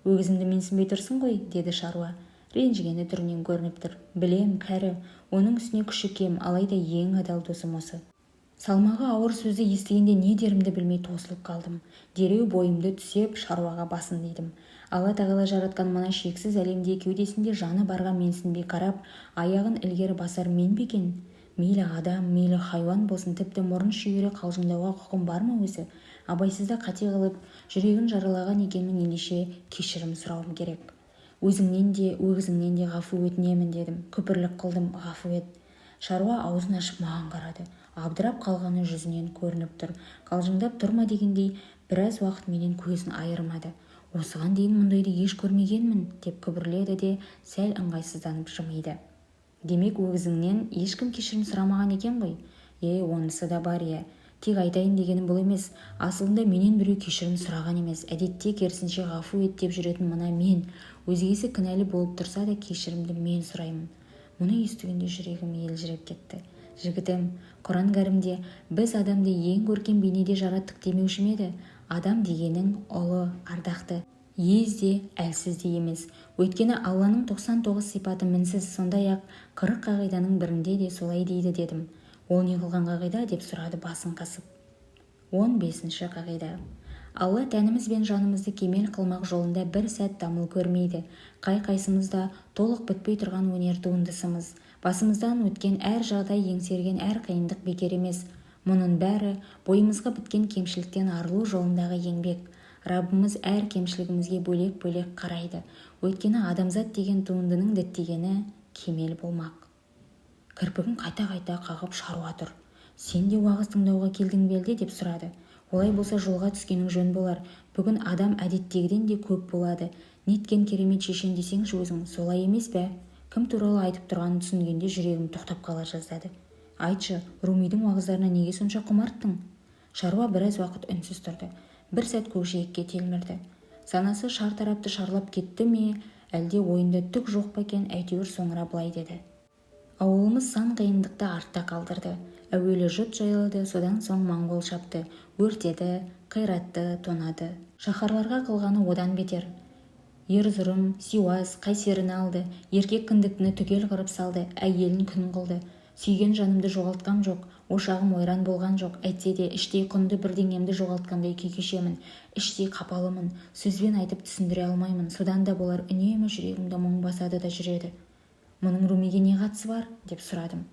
Өгізімді менсінбей тұрсың ғой, деді шаруа. Ренжігені түрінен көрініп тұр. Білем, кәрі, оның үстіне күші кем, алайда ең адал досым осы. Салмағы ауыр сөзді естігенде не дерімді білмей тосылып қалдым. Дереу бойымды түзеп, шаруаға басын идім. Алла тағала жаратқан мына шексіз әлемде кеудесінде жаны барға менсінбей қарап, аяғын ілгері басар мен бе екен? Мейлі адам, мейлі хайуан болсын, тіпті мұрын шүйіре қалжыңдауға құқым бар ма өзі? Абайсызда қате қылып, жүрегін жаралаған екенмін, ендеше кешірім сұрауым керек. Өзіңнен де, өгізіңнен де ғафу өтінемін дедім. Күпірлік қылдым, ғафу ет. Шаруа аузын ашып маған қарады. Абдырап қалғаны жүзінен көрініп тұр. Қалжыңдап тұрма дегендей, біраз уақыт менен көзін айырмады. Осыған дейін мұндайды еш көрмегенмін, деп күбірледі де, сәл ыңғайсызданып жымиды. Демек, өгізіңнен ешкім кешірім сұрамаған екен ғой? Е, онысы да бар, иә. Тек айтайын дегенім бұл емес. Асылында менен біреу кешірім сұраған емес. Әдетте керісінше ғафу ет деп жүретін мына мен. Өзгесі кінәлі болып тұрса да кешірімді мен сұраймын. Мұны естігенде жүрегім елжіреп кетті. Жігітім, Құран кәрімде біз адамды ең көркем бейнеде жараттық демеуші ме еді? Адам дегенің ұлы, ардақты. Ез де, әлсіз де емес. Өйткені Алланың 99 сипаты мінсіз, сондай-ақ 40 қағиданың бірінде де солай дейді дедім. Ол не қылған қағида деп сұрады басын қасып. 15-ші қағида. Алла тәніміз бен жанымызды кемел қылмақ жолында бір сәт дамыл көрмейді. Қай-қайсымыз да толық бітпей тұрған өнер туындысымыз. Басымыздан өткен әр жағдай, еңсерген әр қиындық бекер емес. Мұның бәрі бойымызға біткен кемшіліктен арылу жолындағы еңбек. Раббымыз әр кемшілігімізге бөлек-бөлек қарайды. Өйткені адамзат деген туындының діттегені кемел болмақ. Кірпігін қайта-қайта қағып шаруа тұр. Сен де уағыз тыңдауға келдің бе әлде деп сұрады. Олай болса жолға түскенің жөн болар. Бүгін адам әдеттегіден де көп болады. Неткен керемет шешен десеңші өзің, солай емес пе? Кім туралы айтып тұрғанын түсінгенде жүрегім тоқтап қала жаздады. Айтшы, Румидің уағыздарына неге сонша құмарттың? Шаруа біраз уақыт үнсіз тұрды. Бір сәт көкжиекке телмірді. Санасы шар тарапты шарлап кетті ме, әлде ойында түк жоқ па екен, әйтеуір соңыра былай деді. Ауылымыз сан қиындықты артта қалдырды. Әуелі жұт жайлады, содан соң моңғол шапты, өртеді, қиратты, тонады. Шаһарларға қылғаны одан бетер. Ерзұрым, Сиуас, Қайсеріні алды, еркек кіндіктіні түгел қырып салды, әйелін күң қылды. Сүйген жанымды жоғалтқам жоқ, ошағым ойран болған жоқ, әйтсе де іштей құнды бірдеңемді жоғалтқандай күй кешемін, іштей қапалымын, сөзбен айтып түсіндіре алмаймын, содан да болар үнемі жүрегімді мұң басады да жүреді. Мұның Румиге не қатысы бар? Деп сұрадым.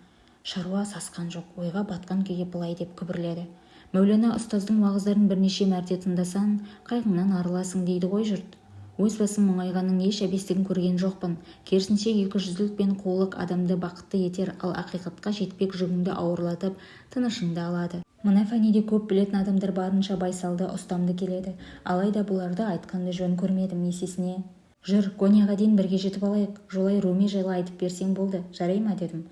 Шаруа сасқан жоқ, ойға батқан күйге былай деп күбірледі. Мәулана ұстаздың уағыздарын бірнеше мәрте тыңдасаң, қайғыңнан арыласың дейді ғой жұрт. Өз басым мұңайғанның еш әбестігін көрген жоқпын. Керісінше, екіжүзділік пен қулық адамды бақытты етер, ал ақиқатқа жетпек жүгіңді ауырлатып, тынышыңды алады. Мына фәниде көп білетін адамдар барынша байсалды, ұстамды келеді. Алайда бұларды айтқанды жөн көрмедім. Есесіне, «Жүр, Коньяға дейін бірге жетіп алайық. Жолай Руми жайлы айтып берсең болды, жарай ма?» – дедім.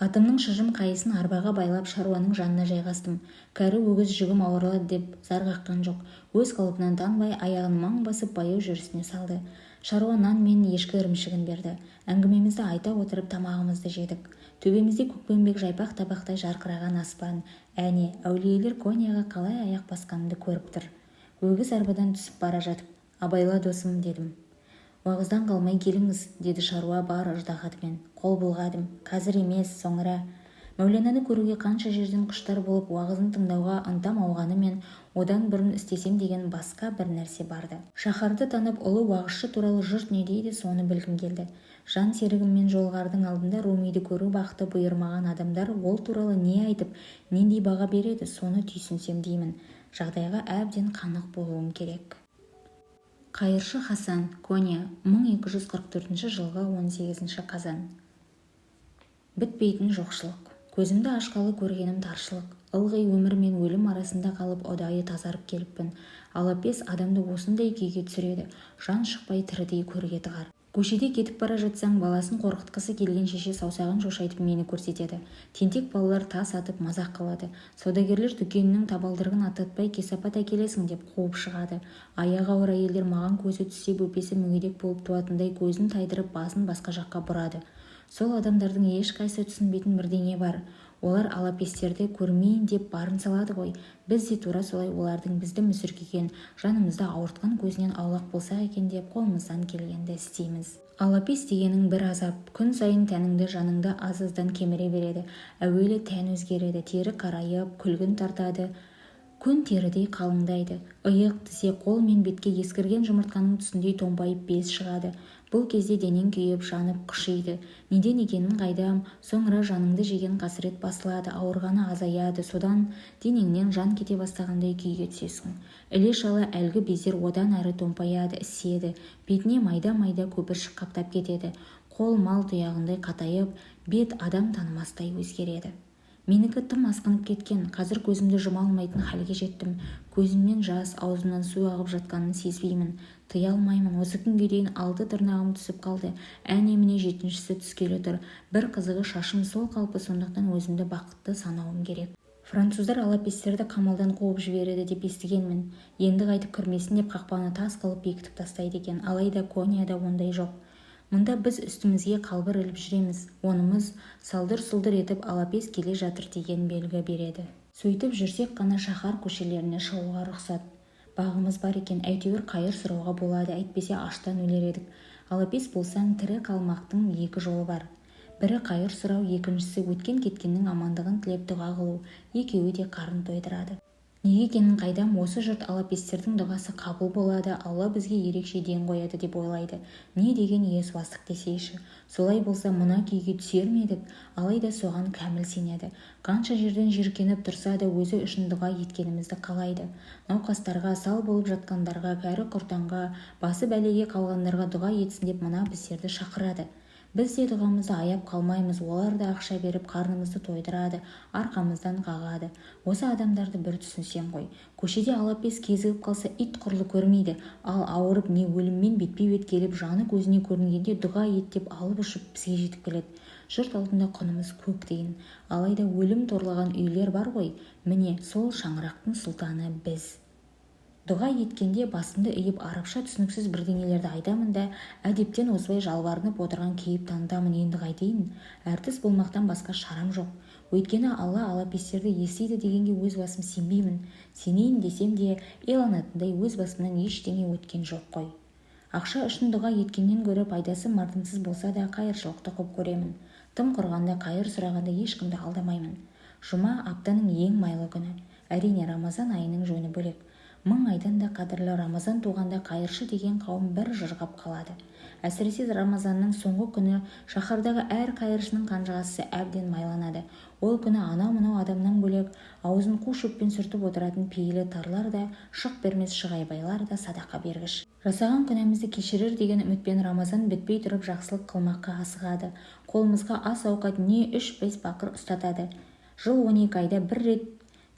Атымның шыжым қайысын арбаға байлап, шаруаның жанына жайғастым. Кәрі өгіз жүгім ауырлады деп зар қаққан жоқ. Өз қалпынан танбай, аяғын маң басып, баяу жүрісіне салды. Шаруа нан мен ешкі ірімшігін берді. Әңгімемізді айта отырып, тамағымызды жедік. Төбемізде көкпеңбек жайпақ табақтай жарқыраған аспан. Әне, әулиелер Коньяға қалай аяқ басқанымды көріп тұр. Өгіз арбадан түсіп бара жатып, «Абайла, досым», – дедім. «Уағыздан қалмай келіңіз», – деді шаруа бар ыждағатымен. Қол бұлғадым. «Қазір емес, соңыра». Мәулянаны көруге қанша жерден құштар болып, уағызын тыңдауға ынтам ауғанымен, одан бұрын істесем деген басқа бір нәрсе бар-ды. Шаһарды танып, ұлы уағызшы туралы жұрт не дейді, соны білгім келді. Жан серігіммен жолығардың алдында Румиді көру бақыты бұйырмаған адамдар ол туралы не айтып, нендей баға береді, соны түйсінсем деймін. Жағдайға әбден қанық болуым керек. Қайыршы Хасан, Конья, 1244 жылғы 18 қазан. Бітпейтін жоқшылық. Көзімді ашқалы көргенім таршылық. Ылғи өмір мен өлім арасында қалып, ұдайы тазарып келіппін. Алапес адамды осындай күйге түсіреді. Жан шықпай тірідей көрге тығар. Көшеде кетіп бара жатсаң, баласын қорқытқысы келген шеше саусағын шошайтып мені көрсетеді. Тентек балалар тас атып мазақ қылады. Саудагерлер дүкенінің табалдырығын аттатпай, кесапат әкелесің деп қуып шығады. Аяғы ауыр әйелдер маған көзі түссе, бөпесі мүгедек болып туатындай көзін тайдырып, басын басқа жаққа бұрады. Сол адамдардың ешқайсысы түсінбейтін бірдеңе бар. Олар алапестерді көрмейін деп барын салады ғой. Біз де тура солай олардың бізді мүсіркеген, жанымызды ауыртқан көзінен аулақ болсақ екен деп қолымыздан келгенді істейміз. Алапес дегенің бір азап. Күн сайын тәніңді, жаныңды аз-аздан кеміре береді. Әуелі тән өзгереді, тері қарайып, күлгін тартады, көн терідей қалыңдайды. Иық, тізе, қол мен бетке ескірген жұмыртқаның түсіндей томпайып без шығады. Бұл кезде денең күйіп, жанып, қышиды. Неден екенін қайдам, соңыра жаныңды жеген қасірет басылады, ауырғаны азаяды, содан денеңнен жан кете бастағандай күйге түсесің. Іле-шала әлгі бездер одан әрі томпаяды, іседі, бетіне майда-майда көпіршік қаптап кетеді. Қол мал тұяғындай қатайып, бет адам танымастай өзгереді. Менікі тым асқынып кеткен. Қазір көзімді жұма алмайтын халге жеттім. Көзімнен жас, аузымнан су ағып жатқанын сезбеймін. Тыя алмаймын. Осы күнге дейін алты тырнағым түсіп қалды. Әне-міне жетіншісі түскелі тұр. Бір қызығы, шашым сол қалпы, сондықтан өзімді бақытты санауым керек. Француздар алапестерді қамалдан қуып жібереді деп естігенмін. Енді қайтып кірмесін деп қақпаны тас қылып бекітіп тастайды екен. Алайда Коньяда ондай жоқ. Мұнда біз үстімізге қалбыр іліп жүреміз. Онымыз салдыр-сұлдыр етіп алапес келе жатыр деген белгі береді. Сөйтіп жүрсек қана шаһар көшелеріне шығуға рұқсат. Бағымыз бар екен, әйтеуір қайыр сұрауға болады, әйтпесе аштан өлер едік. Алапес болсаң, тірі қалмақтың екі жолы бар. Бірі қайыр сұрау, екіншісі өткен-кеткеннің амандығын тілеп дұға қылу. Екеуі де қарын тойдырады. Неге екенін қайдам, осы жұрт алапестердің дұғасы қабыл болады, Алла бізге ерекше ден қояды деп ойлайды. Не деген есуастық десейші. Солай болса, мына күйге түсер ме едік? Алайда соған кәміл сенеді. Қанша жерден жиіркеніп тұрса да, өзі үшін дұға еткенімізді қалайды. Науқастарға, сал болып жатқандарға, кәрі-құртаңға, басы бәлеге қалғандарға дұға етсін деп мына біздерді шақырады. Біз де дұғамызды аяп қалмаймыз, олар да ақша беріп қарнымызды тойдырады, арқамыздан қағады. Осы адамдарды бір түсінсем ғой. Көшеде алапес кезігіп қалса, ит құрлы көрмейді. Ал ауырып не өліммен бетпе-бет келіп, жаны көзіне көрінгенде дұға ет деп алып ұшып бізге жетіп келеді. Жұрт алдында құнымыз көк тиын. Алайда өлім торлаған үйлер бар ғой, міне, сол шаңырақтың сұлтаны біз. Дұға еткенде басымды иіп арабша түсініксіз бірдеңелерді айтамын да, әдептен озбай жалбарынып отырған кейіп танытамын. Енді қайтейін? Әртіс болмақтан басқа шарам жоқ. Өйткені Алла алапестерді естиді дегенге өз басым сенбеймін. Сенейін десем де, иланатындай өз басымнан ештеңе өткен жоқ қой. Ақша үшін дұға еткеннен гөрі пайдасы мардымсыз болса да қайыршылықты құп көремін. Тым құрғанда қайыр сұрағанда ешкімді алдамаймын. Жұма аптаның ең майлы күні. Әрине, Рамазан айының жөні бөлек. Мың айдан да қадірлі Рамазан туғанда қайыршы деген қауым бір жырғап қалады. Әсіресе Рамазанның соңғы күні шаһардағы әр қайыршының қанжығасы әбден майланады. Ол күні анау-мынау адамнан бөлек, аузын қу шөппен сүртіп отыратын пейілі тарлар да, шық бермес шығайбайлар да садақа бергіш. Жасаған күнәмізді кешірер деген үмітпен Рамазан бітпей тұрып жақсылық қылмаққа асығады. Қолымызға ас-ауқат не үш-бес бақыр ұстатады. Жыл 12 айда бір рет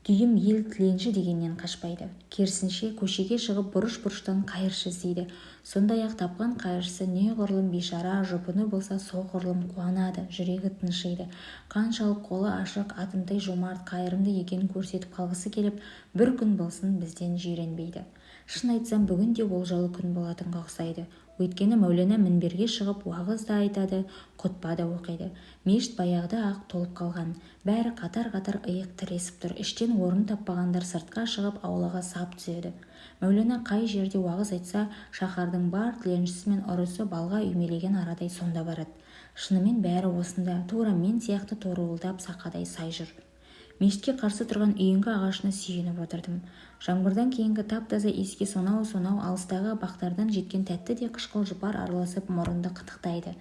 дүйім ел тіленші дегеннен қашпайды. Керісінше, көшеге шығып бұрыш-бұрыштан қайыршы іздейді. Сондай-ақ тапқан қайыршысы неғұрлым бейшара, жұпыны болса, соғұрлым қуанады, жүрегі тыншиды. Қаншалық қолы ашық, атымтай жомарт, қайырымды екенін көрсетіп қалғысы келіп, бір күн болсын бізден жиренбейді. Шын айтсам, бүгін де олжалы күн болатынға ұқсайды. Өйткені Мәулана мінберге шығып уағыз да айтады, құтпа да оқиды. Мешіт баяғыда-ақ толып қалған. Бәрі қатар-қатар иық тіресіп тұр. Іштен орын таппағандар сыртқа шығып аулаға сап түзеді. Мәулана қай жерде уағыз айтса, шаһардың бар тіленшісі мен ұрысы балға үймелеген арадай сонда барады. Шынымен бәрі осында, тура мен сияқты торуылдап сақадай сай жүр. Мешітке қарсы тұрған үйеңкі ағашына сүйеніп отырдым. Жаңбырдан кейінгі тап-таза иіске сонау-сонау алыстағы бақтардан жеткен тәтті де қышқыл жұпар араласып мұрынды қытықтайды.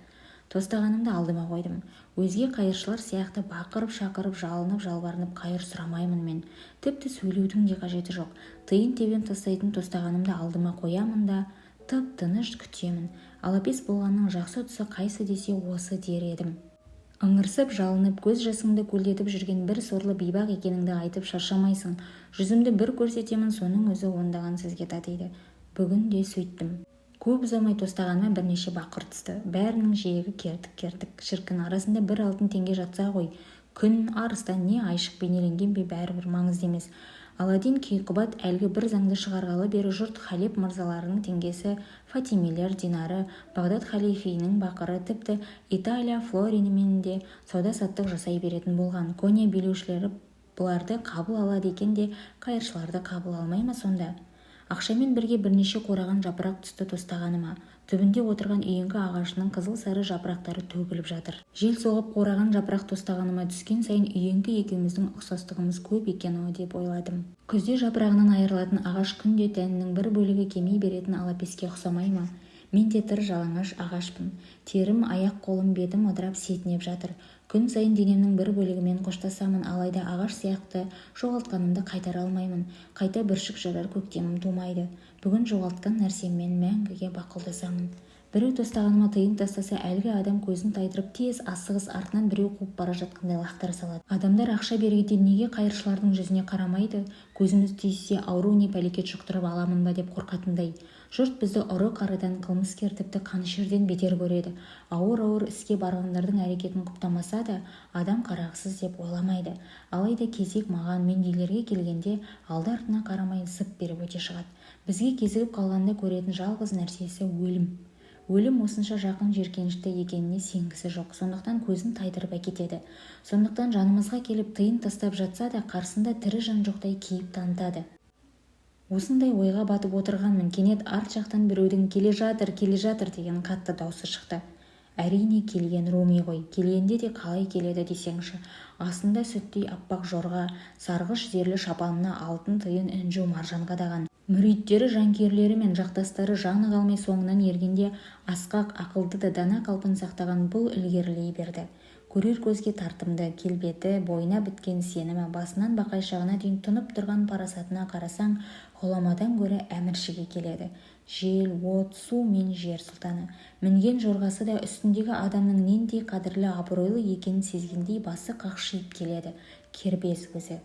Тостағанымды алдыма қойдым. Өзге қайыршылар сияқты бақырып-шақырып, жалынып-жалбарынып қайыр сұрамаймын мен. Тіпті сөйлеудің де қажеті жоқ. Тиын-тебен тастайтын тостағанымды алдыма қоямын да, тып-тыныш күтемін. Алапес болғанның жақсы тұсы қайсы десе осы дер едім. Ыңырсып, жалынып, көз жасыңды көлдетіп жүрген бір сорлы бейбақ екеніңді айтып шаршамайсың. Жүзімді бір көрсетемін, соның өзі ондаған сөзге татиды. Бүгін де сөйттім. Көп ұзамай тостағаныма бірнеше бақыр түсті. Бәрінің жиегі кертік-кертік. Шіркін, арасында бір алтын теңге жатса ғой. Күн, арыстан не айшық бейнеленген бе, бәрібір маңызды емес. Аладдин Кейқұбат әлгі бір заңды шығарғалы бері жұрт Халеп мырзаларының теңгесі, Фатимилер динары, Бағдат халифінің бақыры, тіпті Италия флоринімен де сауда-саттық жасай беретін болған. Кония билеушілері бұларды қабыл алады екен де, қайыршыларды қабыл алмай ма сонда? Ақшамен бірге бірнеше қураған жапырақ түсті тостағаныма. Түбінде отырған үйеңкі ағашының қызыл-сары жапырақтары төгіліп жатыр. Жел соғып қураған жапырақ тостағаныма түскен сайын үйеңкі екеуміздің ұқсастығымыз көп екен-ау деп ойладым. Күзде жапырағынан айырылатын ағаш күнде тәнінің бір бөлігі кеми беретін алапеске ұқсамай ма? Мен де тыр жалаңаш ағашпын. Терім, аяқ-қолым, бетім ыдырап сетінеп жатыр. Күн сайын денемнің бір бөлігімен қоштасамын, алайда ағаш сияқты жоғалтқанымды қайтара алмаймын. Қайта бүршік жарар көктемім тумайды. Бүгін жоғалтқан нәрсеммен мәңгіге бақұлдасамын. Біреу тостағаныма тиын тастаса, әлгі адам көзін тайдырып тез асығыс артынан біреу қуып бара жатқандай лақтыра салады. Адамдар ақша бергенде неге қайыршылардың жүзіне қарамайды? Көзіміз түйіссе ауру не пәлекет жұқтырып аламын ба деп қорқатындай. Жұрт бізді ұры-қарыдан, қылмыскер тіпті қанішерден бетер көреді. Ауыр-ауыр іске барғандардың әрекетін құптамаса да, адам қарағысыз деп ойламайды. Алайда кезек маған, мендейлерге келгенде алды-артына қарамай зып беріп өте шығады. Бізге кезігіп қалғанда көретін жалғыз нәрсесі өлім. Өлім осынша жақын жеркенішті екеніне сенгісі жоқ, сондықтан көзін тайдырып әкетеді. Сондықтан жанымызға келіп тиын тастап жатса да, қарсында тірі жан жоқтай кейіп танытады. Осындай ойға батып отырғанмын, кенет арт жақтан біреудің «келе жатыр, келе жатыр» деген қатты даусы шықты. Әрине, келген Руми ғой. Келгенде де қалай келеді десеңші. Астында сүттей аппақ жорға, сарғыш зерлі шапанына алтын тиын інжу маржан қадаған. Мүриттері, жанкүйерлері мен жақтастары жаны қалмай соңынан ергенде асқақ, ақылды да дана қалпын сақтаған бұл ілгерілей берді. Көрер көзге тартымды келбеті, бойына біткен сенімі, басынан бақайшағына дейін тұнып тұрған парасатына қарасаң, ғұламадан гөрі әміршіге келеді. Жел, от, су мен жер сұлтаны. Мінген жорғасы да үстіндегі адамның нендей қадірлі абыройлы екенін сезгендей басы қақшиып келеді. Кербез өзі.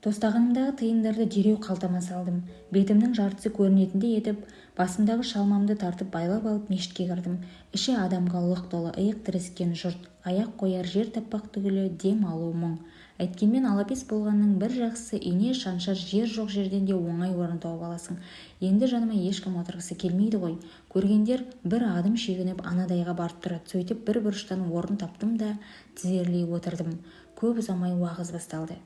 Тостағанымдағы тиындарды дереу қалтама салдым. Бетімнің жартысы көрінетіндей етіп, басымдағы шалмамды тартып байлап алып мешітке кірдім. Іші адамға лық толы, иық тірескен жұрт, аяқ қояр жер таппақ түгілі дем алу мұң. Әйткенмен алапес болғанның бір жақсысы ине шаншар жер жоқ жерден де оңай орын тауып аласың. Енді жаныма ешкім отырғысы келмейді ғой. Көргендер бір адым шегініп анадайға барып тұрады. Сөйтіп бір бұрыштан орын таптым да тізерлей отырдым. Көп ұзамай уағыз басталды.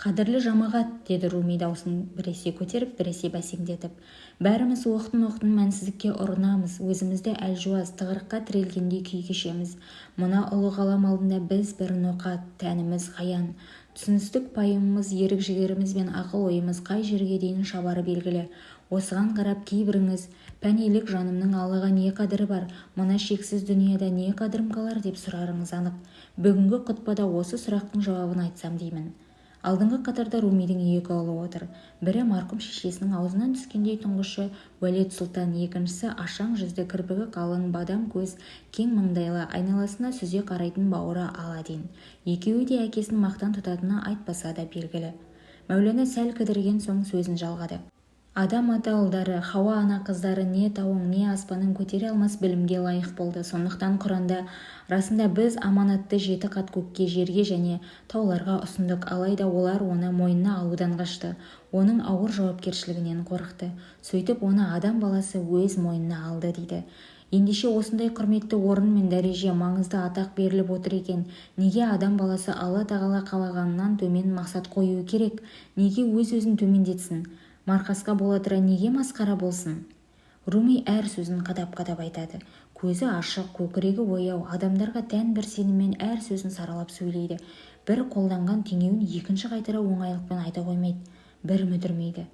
Қадірлі жамағат, деді Руми даусын біресе көтеріп, біресе бәсеңдетіп. Бәріміз оқтын-оқтын мәнсіздікке ұрынамыз, өзімізді әлжуаз, тығырыққа тірелгендей күй кешеміз. Мына ұлы ғалам алдында біз бір ноқат, тәніміз ғаян. Түсіністік пайымымыз, ерік-жігеріміз бен ақыл-ойымыз қай жерге дейін шабары белгілі. Осыған қарап кейбіріңіз, пәнилік жанымның Аллаға не қадірі бар, мына шексіз дүнияда не қадірім қалар деп сұрарыңыз анық. Бүгінгі құтпада осы сұрақтың жауабын айтсам деймін. Алдыңғы қатарда Румидің екі ұлы отыр. Бірі марқұм шешесінің аузынан түскендей тұңғышы Уәлед сұлтан, екіншісі ашаң жүзді, кірпігі қалың, бадам көз, кең маңдайлы, айналасына сүзе қарайтын бауыры Аладдин. Екеуі де әкесін мақтан тұтатыны айтпаса да белгілі. Мәулана сәл кідірген соң сөзін жалғады. Адам ата ұлдары, Хауа ана қыздары не тауың, не аспаның көтере алмас білімге лайық болды. Сондықтан Құранда: «Расында біз аманатты жеті қат көкке, жерге және тауларға ұсындық, алайда олар оны мойнына алудан қашты, оның ауыр жауапкершілігінен қорықты. Сөйтіп оны адам баласы өз мойнына алды», – дейді. Ендеше осындай құрметті орын мен дәреже, маңызды атақ беріліп отыр екен, неге адам баласы Алла Тағала қалағаннан төмен мақсат қоюы керек? Неге өз-өзін төмендетсін? Марқасқа бола тұра неге масқара болсын? Руми әр сөзін қадап-қадап айтады. Көзі ашық, көкірегі ояу, адамдарға тән бір сеніммен әр сөзін саралап сөйлейді. Бір қолданған теңеуін екінші қайтара оңайлықпен айта қоймайды, бір мүдірмейді.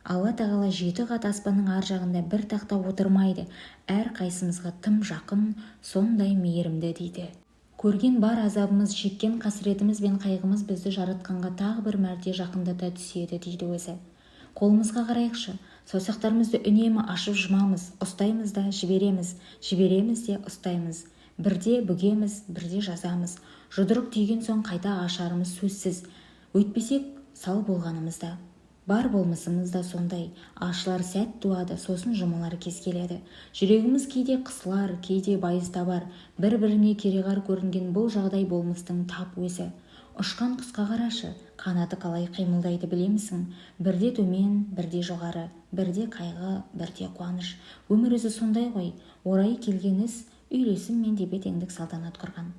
Алла Тағала жеті қат аспанның ар жағында бір тақта отырмайды, әр қайсымызға тым жақын, сондай мейірімді дейді. Көрген бар азабымыз, шеккен қасіретіміз бен қайғымыз бізді жаратқанға тағы бір мәрте жақындата түседі дейді өзі. Қолымызға қарайықшы, саусақтарымызды үнемі ашып жұмамыз, ұстаймыз да жібереміз, жібереміз де ұстаймыз. Бірде бүгеміз, бірде жазамыз. Жұдырық түйген соң қайта ашарымыз сөзсіз. Өйтпесек сал болғанымыз да. Бар болмысымыз да сондай. Ашылар сәт туады, сосын жұмылар кез келеді. Жүрегіміз кейде қысылар, кейде байыз табар. Бір-біріне кереғар көрінген бұл жағдай болмыстың тап өзі. Ұшқан құсқа қарашы, қанаты қалай қимылдайды білемісің? Бірде төмен, бірде жоғары, бірде қайғы, бірде қуаныш. Өмір өзі сондай ғой. Орайы келген іс үйлесім мен тепе-теңдік салтанат құрған.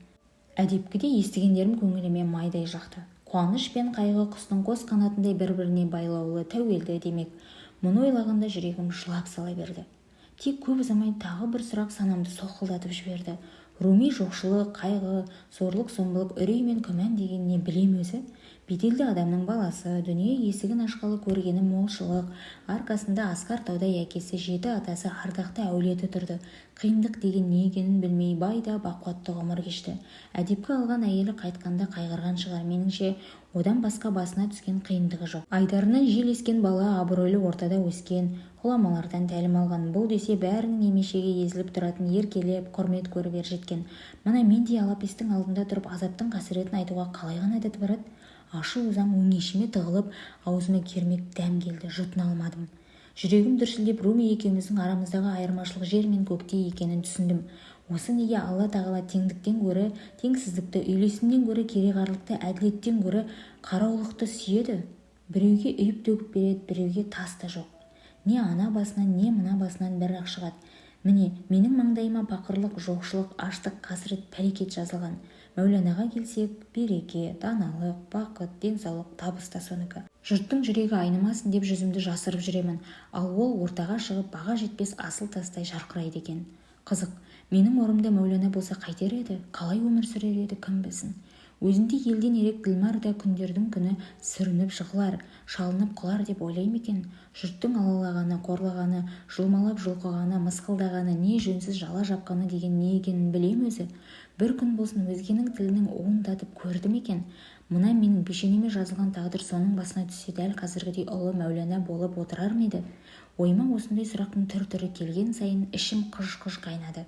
Әдепкіде естігендерім көңіліме майдай жақты. Қуаныш пен қайғы құстың қос қанатындай бір-біріне байлаулы, тәуелді демек. Мұны ойлағанда жүрегім жылап сала берді. Тек көп ұзамай тағы бір сұрақ санамды солқылдатып жіберді. Руми жоқшылық, қайғы, зорлық-зомбылық, үрей мен күмән деген не білем өзі? Беделді адамның баласы, дүние есігін ашқалы көргені молшылық, арқасында асқар таудай әкесі, жеті атасы, ардақты әулеті тұрды. Қиындық деген не екенін білмей бай да бақуатты ғұмыр кешті. Әдепкі алған әйелі қайтқанда қайғырған шығар, меніңше, одан басқа басына түскен қиындығы жоқ. Айдарынан жел ескен бала, абыройлы ортада өскен, ғұламалардан тәлім алған. Бұл десе бәрінің емешегі езіліп тұратын еркелеп, құрмет көріп ержеткен. Мына мендей алапестің алдында тұрып азаптың қасіретін айтуға қалай ғана дәті барады? Ашу-ызам өңешіме тығылып, аузыма кермек дәм келді, жұтына алмадым. Жүрегім дүрсілдеп, Руми екеуміздің арамыздағы айырмашылық жер мен көктей екенін түсіндім. Осы неге Алла Тағала теңдіктен гөрі теңсіздікті, үйлесімнен гөрі кереғарлықты, әділеттен гөрі қараулықты сүйеді? Біреуге үйіп-төгіп береді, біреуге тас та жоқ. Не ана басынан, не мына басынан бір-ақ шығады. Міне, менің маңдайыма пақырлық, жоқшылық, аштық, қасірет, пәлекет жазылған. Мәуланаға келсек, береке, даналық, бақыт, денсаулық, табыс та соныкі. Жұрттың жүрегі айнымасын деп жүзімді жасырып жүремін, ал ол ортаға шығып баға жетпес асыл тастай жарқырайды екен. Қызық, менің орнымда Мәулана болса қайтер еді, қалай өмір сүрер еді, кім білсін. Өзіндей елден ерек ділмар да күндердің күні сүрініп жығылар, шалынып құлар деп ойлай ма екен? Жұрттың алалағаны, қорлағаны, жұлмалап жұлқығаны, мысқылдағаны, не жөнсіз жала жапқаны деген не екенін біле ме өзі? Бір күн болсын өзгенің тілінің уын татып көрді ме екен? Мына менің пешенеме жазылған тағдыр соның басына түссе дәл қазіргідей ұлы Мәулана болып отырар ма еді? Ойыма осындай сұрақтың түр-түрі келген сайын ішім қыж-қыж қайнады.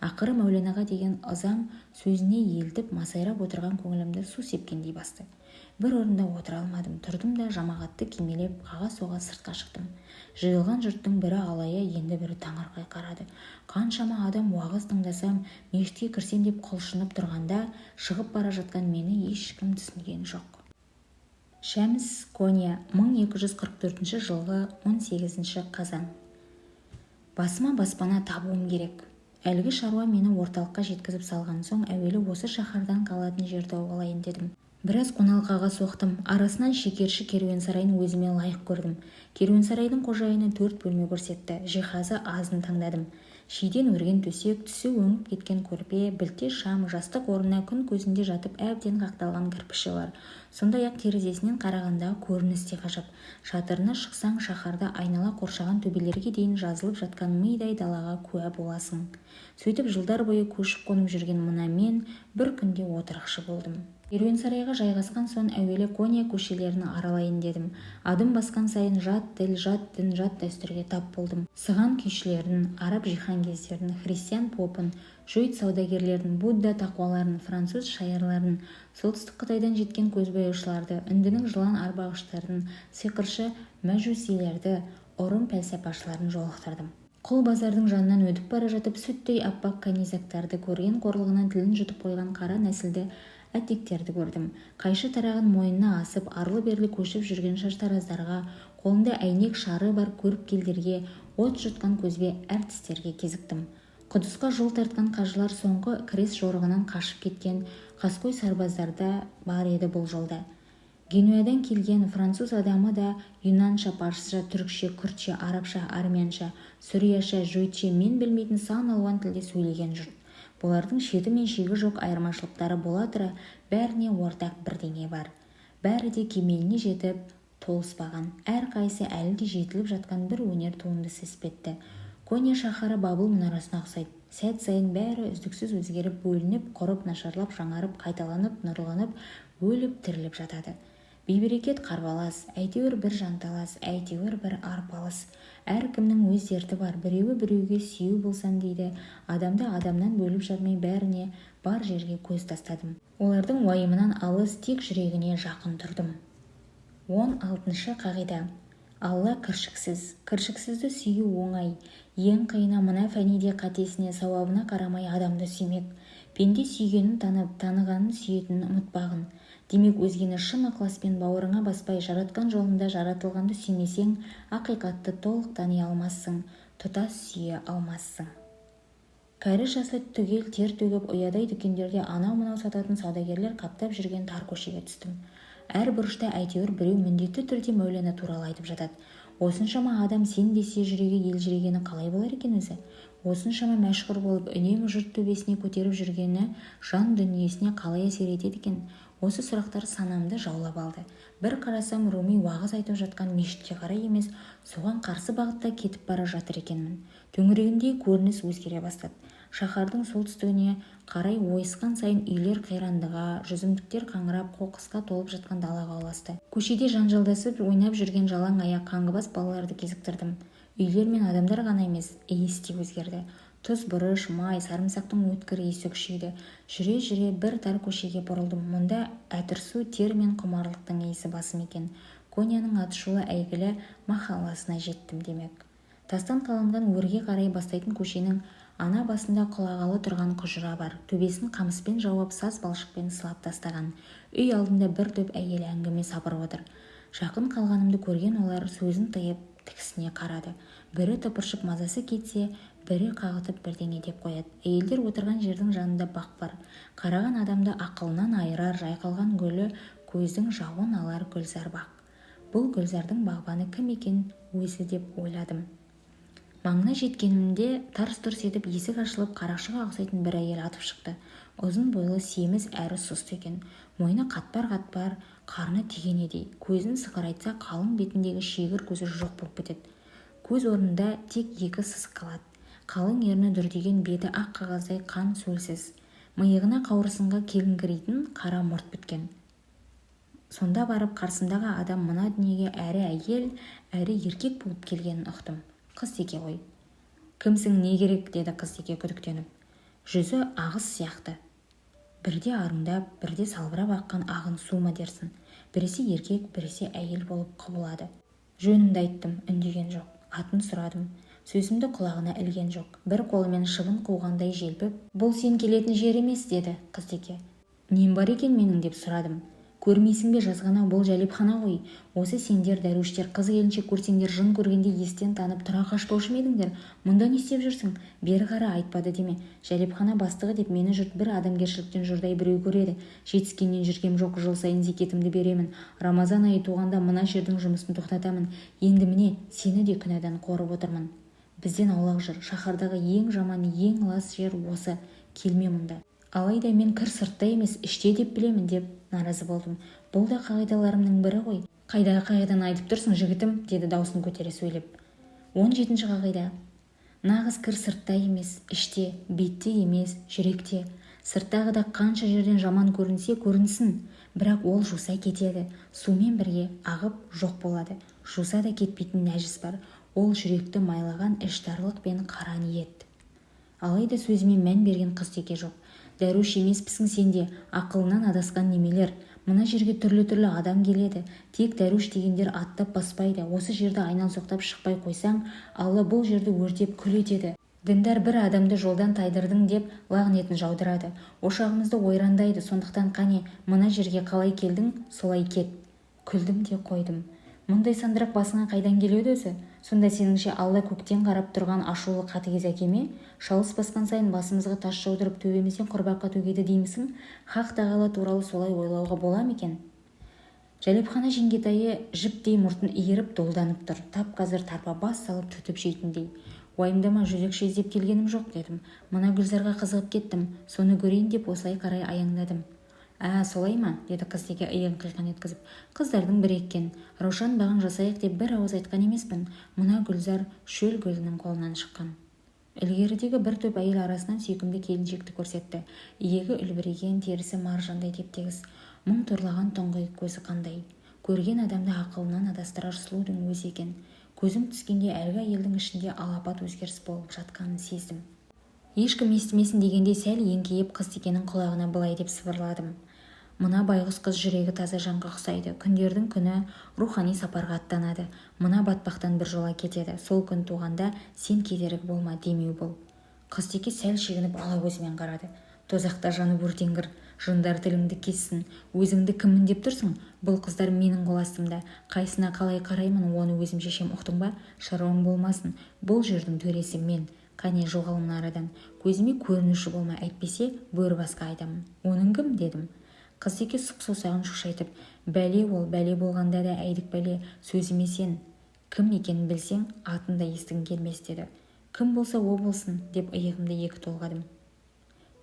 Ақыры Мәуланаға деген ызам сөзіне елтіп, масайрап отырған көңілімді су сепкендей басты. Бір орында отыра алмадым. Тұрдым да жамағатты кимелеп, қаға-соға сыртқа шықтым. Жиылған жұрттың бірі алая, енді бірі таңырқай қарады. Қаншама адам уағыз тыңдасам, мешітке кірсем деп құлшынып тұрғанда, шығып бара жатқан мені ешкім түсінген жоқ. Шәмс, Конья, 1244 жылғы 18 қазан. Басыма баспана табуым керек. Әлгі шаруа мені орталыққа жеткізіп салған соң, әуелі осы шаһардан қалатын жер тауып алайын дедім. Біраз қоналқаға соқтым. Арасынан шекерші керуен-сарайын өзіме лайық көрдім. Керуен-сарайдың қожайыны 4 бөлме көрсетті. Жиһазы азын таңдадым. Шиден өрген төсек, түсі өңіп кеткен көрпе, білте шам, жастық орнына күн көзінде жатып әбден қақталған кірпіші бар. Сондай-ақ терезесінен қарағандағы көрініс те ғажап. Шатырына шықсаң, шаһарды айнала қоршаған төбелерге дейін жазылып жатқан мидай далаға куә боласың. Сөйтіп жылдар бойы көшіп-қонып жүрген мына мен бір күнде отырықшы болдым. Керуен-сарайға жайғасқан соң әуелі Конья көшелерін аралайын дедім. Адым басқан сайын жат тіл, жат дін, жат дәстүрге тап болдым. Сыған күйшілерін, араб жиһанкездерін, христиан попын, жөйт саудагерлерін, будда тақуаларын, француз шайырларын, солтүстік Қытайдан жеткен көзбояушыларды, үндінің жылан арбағыштарын, сиқыршы мәжусилерді, ұрым пәлсапашыларын жолықтырдым. Құл базардың жанынан өтіп бара жатып, сүттей аппақ канизактарды көрген қорлығынан тілін жұтып қойған қара нәсілді әттектерді көрдім. Қайшы тарағын мойнына асып, арлы-берлі көшіп жүрген шаштараздарға, қолында әйнек шары бар көріпкелдерге, от жұтқан көзбе әртістерге кезіктім. Құдысқа жол тартқан қажылар соңғы крест жорығынан қашып кеткен қаскөй сарбаздар да бар еді бұл жолда. Генуядан келген француз адамы да юнанша, парсыша, түрікше, күрдше, арабша, армянша, сүрияша, жөйтше, мен білмейтін сан алуан тілде сөйлеген жұрт. Бұлардың шеті мен шегі жоқ айырмашылықтары бола тұра, бәріне ортақ бірдеңе бар. Бәрі де кемеліне жетіп, толыспаған, әрқайсысы әлі де жетіліп жатқан бір өнер туындысы іспетті. Конья шаһары Бабыл мұнарасына ұқсайды. Сәт сайын бәрі үздіксіз өзгеріп, бөлініп, құрып, нашарлап, жаңарып, қайталанып, нұрланып, өліп, тіріліп жатады. Бейберекет қарбалас, әйтеуір бір жанталас, әйтеуір бір арпалыс. Әркімнің өз дерті бар, біреуі біреуге сүйеу болсам дейді. Адамды адамнан бөліп жармай бәріне, бар жерге көз тастадым. Олардың уайымынан алыс, тек жүрегіне жақын тұрдым. 16-шы қағида. Алла кіршіксіз. Кіршіксізді сүю оңай. Ең қиыны мына фәниде қатесіне, сауабына қарамай адамды сүймек. Пенде сүйгенін танып, танығанын сүйетінін ұмытпағын. Демек, өзгені шын ықыласпен бауырыңа баспай, жаратқан жолында жаратылғанды сүймесең, ақиқатты толық тани алмассың, тұтас сүйе алмассың. Кәрі жасы түгел тер төгіп, ұядай дүкендерде анау-мынау сататын саудагерлер қаптап жүрген тар көшеге түстім. Әр бұрышта әйтеуір біреу міндетті түрде Мәулана туралы айтып жатады. Осыншама адам сен десе жүрегі елжірегені қалай болар екен өзі? Осыншама мәшһүр болып, үнемі жұрт төбесіне көтеріп жүргені жан дүниесіне қалай әсер етеді екен? Осы сұрақтар санамды жаулап алды. Бір қарасам, Руми уағыз айтып жатқан мешітке қарай емес, соған қарсы бағытта кетіп бара жатыр екенмін. Төңірегіндегі көрініс өзгере бастады. Шаһардың солтүстігіне қарай ойысқан сайын үйлер қирандыға, жүзімдіктер қаңырап, қоқысқа толып жатқан далаға ұласты. Көшеде жанжалдасып ойнап жүрген жалаң аяқ қаңғыбас балаларды кезіктірдім. Үйлер мен адамдар ғана емес, иіс те өзгерді. Тұз, бұрыш, май, сарымсақтың өткір иісі күшейді. Жүре-жүре бір тар көшеге бұрылдым. Мұнда әтірсу, тер мен құмарлықтың иісі басым екен. Коньяның атышулы әйгілі махалласына жеттім демек. Тастан қаланған өрге қарай бастайтын көшенің ана басында құлағалы тұрған құжыра бар. Төбесін қамыспен жауып, саз балшықпен сылап тастаған. Үй алдында бір топ әйел әңгіме сапырып отыр. Жақын қалғанымды көрген олар сөзін тыйып, тіксіне қарады. Бірі тыпыршып мазасы кетсе, бірі қағытып бірдеңе деп қояды. Әйелдер отырған жердің жанында бақ бар. Қараған адамды ақылынан айырар жайқалған гүлі көздің жауын алар гүлзар бақ. Бұл гүлзардың бағбаны кім екен өзі деп ойладым. Маңына жеткенімде тарс-тұрс етіп есік ашылып, қарақшыға ұқсайтын бір әйел атып шықты. Ұзын бойлы, семіз әрі сұсты екен. Мойны қатпар-қатпар, қарны тегенедей. Көзін сығырайтса, қалың бетіндегі шегір көзі жоқ болып кетеді. Көз орнында тек екі сызық қалады. Қалың ерні дүрдиген, беті ақ қағаздай қан сөлсіз. Миығына қауырсынға келіңкірейтін қара мұрт біткен. Сонда барып қарсымдағы адам мына дүниеге әрі әйел, әрі еркек болып келгенін ұқтым. Қызтеке ғой. Кімсің, не керек, деді Қызтеке күдіктеніп. Жүзі ағыс сияқты. Бірде арындап, бірде салбырап аққан ағын су ма дерсін. Біресе еркек, біресе әйел болып құбылады. Жөнімді айттым, үндеген жоқ. Атын сұрадым. Сөзімді құлағына ілген жоқ. Бір қолымен шыбын қуғандай желпіп, "Бұл сен келетін жер емес", деді Қызтеке. "Нем бар екен менің?" деп сұрадым. Көрмейсің бе, жазған-ау, бұл жәлепхана ғой. Осы сендер, дәруіштер, қыз келіншек көрсеңдер, жын көргенде естен танып тұра қашпаушы ма едіңдер? Мұнда не істеп жүрсің? Бері қара, айтпады деме. Жәлепхана бастығы деп мені жұрт бір адамгершіліктен жұрдай біреу көреді. Жетіскеннен жүргем жоқ, жыл сайын зекетімді беремін. Рамазан айы туғанда мына жердің жұмысын тоқтатамын. Енді міне, сені де күнәдан қорып отырмын. Бізден аулақ жүр. Шаһардағы ең жаман, ең лас жер осы. Келме мұнда. Алайда мен кір сыртта емес, іште деп білемін, деп наразы болдым. Бұл да қағидаларымның бірі ғой. Қайдағы қағиданы айтып тұрсың, жігітім, деді даусын көтере сөйлеп. 17-ші қағида. Нағыз кір сыртта емес, іште, бетте емес, жүректе. Сырттағы да қанша жерден жаман көрінсе көрінсін, бірақ ол жуса кетеді, сумен бірге ағып жоқ болады. Жуса да кетпейтін нәжіс бар. Ол жүректі майлаған іштарлық пен қара ниет. Алайда сөзіме мән берген Қызтеке жоқ. Дәруіш емеспісің сен де, ақылынан адасқан немелер. Мына жерге түрлі-түрлі адам келеді. Тек дәруіш дегендер аттап баспайды. Осы жерді айналсоқтап шықпай қойсаң, Алла бұл жерді өртеп күл етеді. Діндар бір адамды жолдан тайдырдың деп лағнетін жаудырады. Ошағымызды ойрандайды. Сондықтан қане, мына жерге қалай келдің, солай кет. Күлдім де қойдым. Мұндай сандырақ басыңа қайдан келеді өзі? Сонда сеніңше Алла көктен қарап тұрған ашулы қатыгез әке ме? Шалыс басқан сайын басымызға тас жаудырып, төбемізден құрбақа төгеді деймісің? Хақ тағала туралы солай ойлауға бола ма екен? Жәлепхана жеңгетайы жіптей мұртын иіріп долданып тұр. Тап қазір тарпа бас салып түтіп жейтіндей. Уайымдама, жезөкше іздеп келгенім жоқ, дедім. Мына гүлзарға қызығып кеттім. Соны көрейін деп осылай қарай аяңдадым. Ә, солай ма? деді Қызтеке иығын қиқаң еткізіп. Қыздардың бірі екен. Раушан бағын жасайық деп бір ауыз айтқан емеспін. Мына гүлзар шөл гүлінің қолынан шыққан. Ілгерідегі бір топ әйел арасынан сүйкімді келіншекті көрсетті. Иегі үлбіреген, терісі маржандай теп-тегіс. Мұң торлаған тұңғиық көзі қандай. Көрген адамды ақылынан адастырар сұлудың өзі екен. Көзім түскенде әлгі әйелдің ішінде алапат өзгеріс болып жатқанын сездім. Ешкім естімесін дегендей сәл еңкейіп Қызтекенің құлағына былай деп сыбырладым. Мына байғұс қыз жүрегі таза жанға ұқсайды. Күндердің күні рухани сапарға аттанады. Мына батпақтан біржола кетеді. Сол күн туғанда сен кедергі болма, демеу бол. Қызтеке сәл шегініп ала көзімен қарады. Тозақта жанып өртенгір, жындар тіліңді кессін. Өзіңді кіммін деп тұрсың? Бұл қыздар менің қол астымда. Қайсына қалай қараймын, оны өзім шешем, ұқтың ба? Шаруаң болмасын. Бұл жердің төресі мен. Қане, жоғал мына арадан. Көзіме көрінуші болма, әйтпесе Бөрібасқа айтамын. Оның кім? дедім. Қызтеке сұқ саусағын шошайтып, бәле ол, бәле болғанда да әйдік бәле, сөзіме сен. Кім екенін білсең, атын да естігің келмес, деді. Кім болса о болсын, деп иығымды екі толғадым.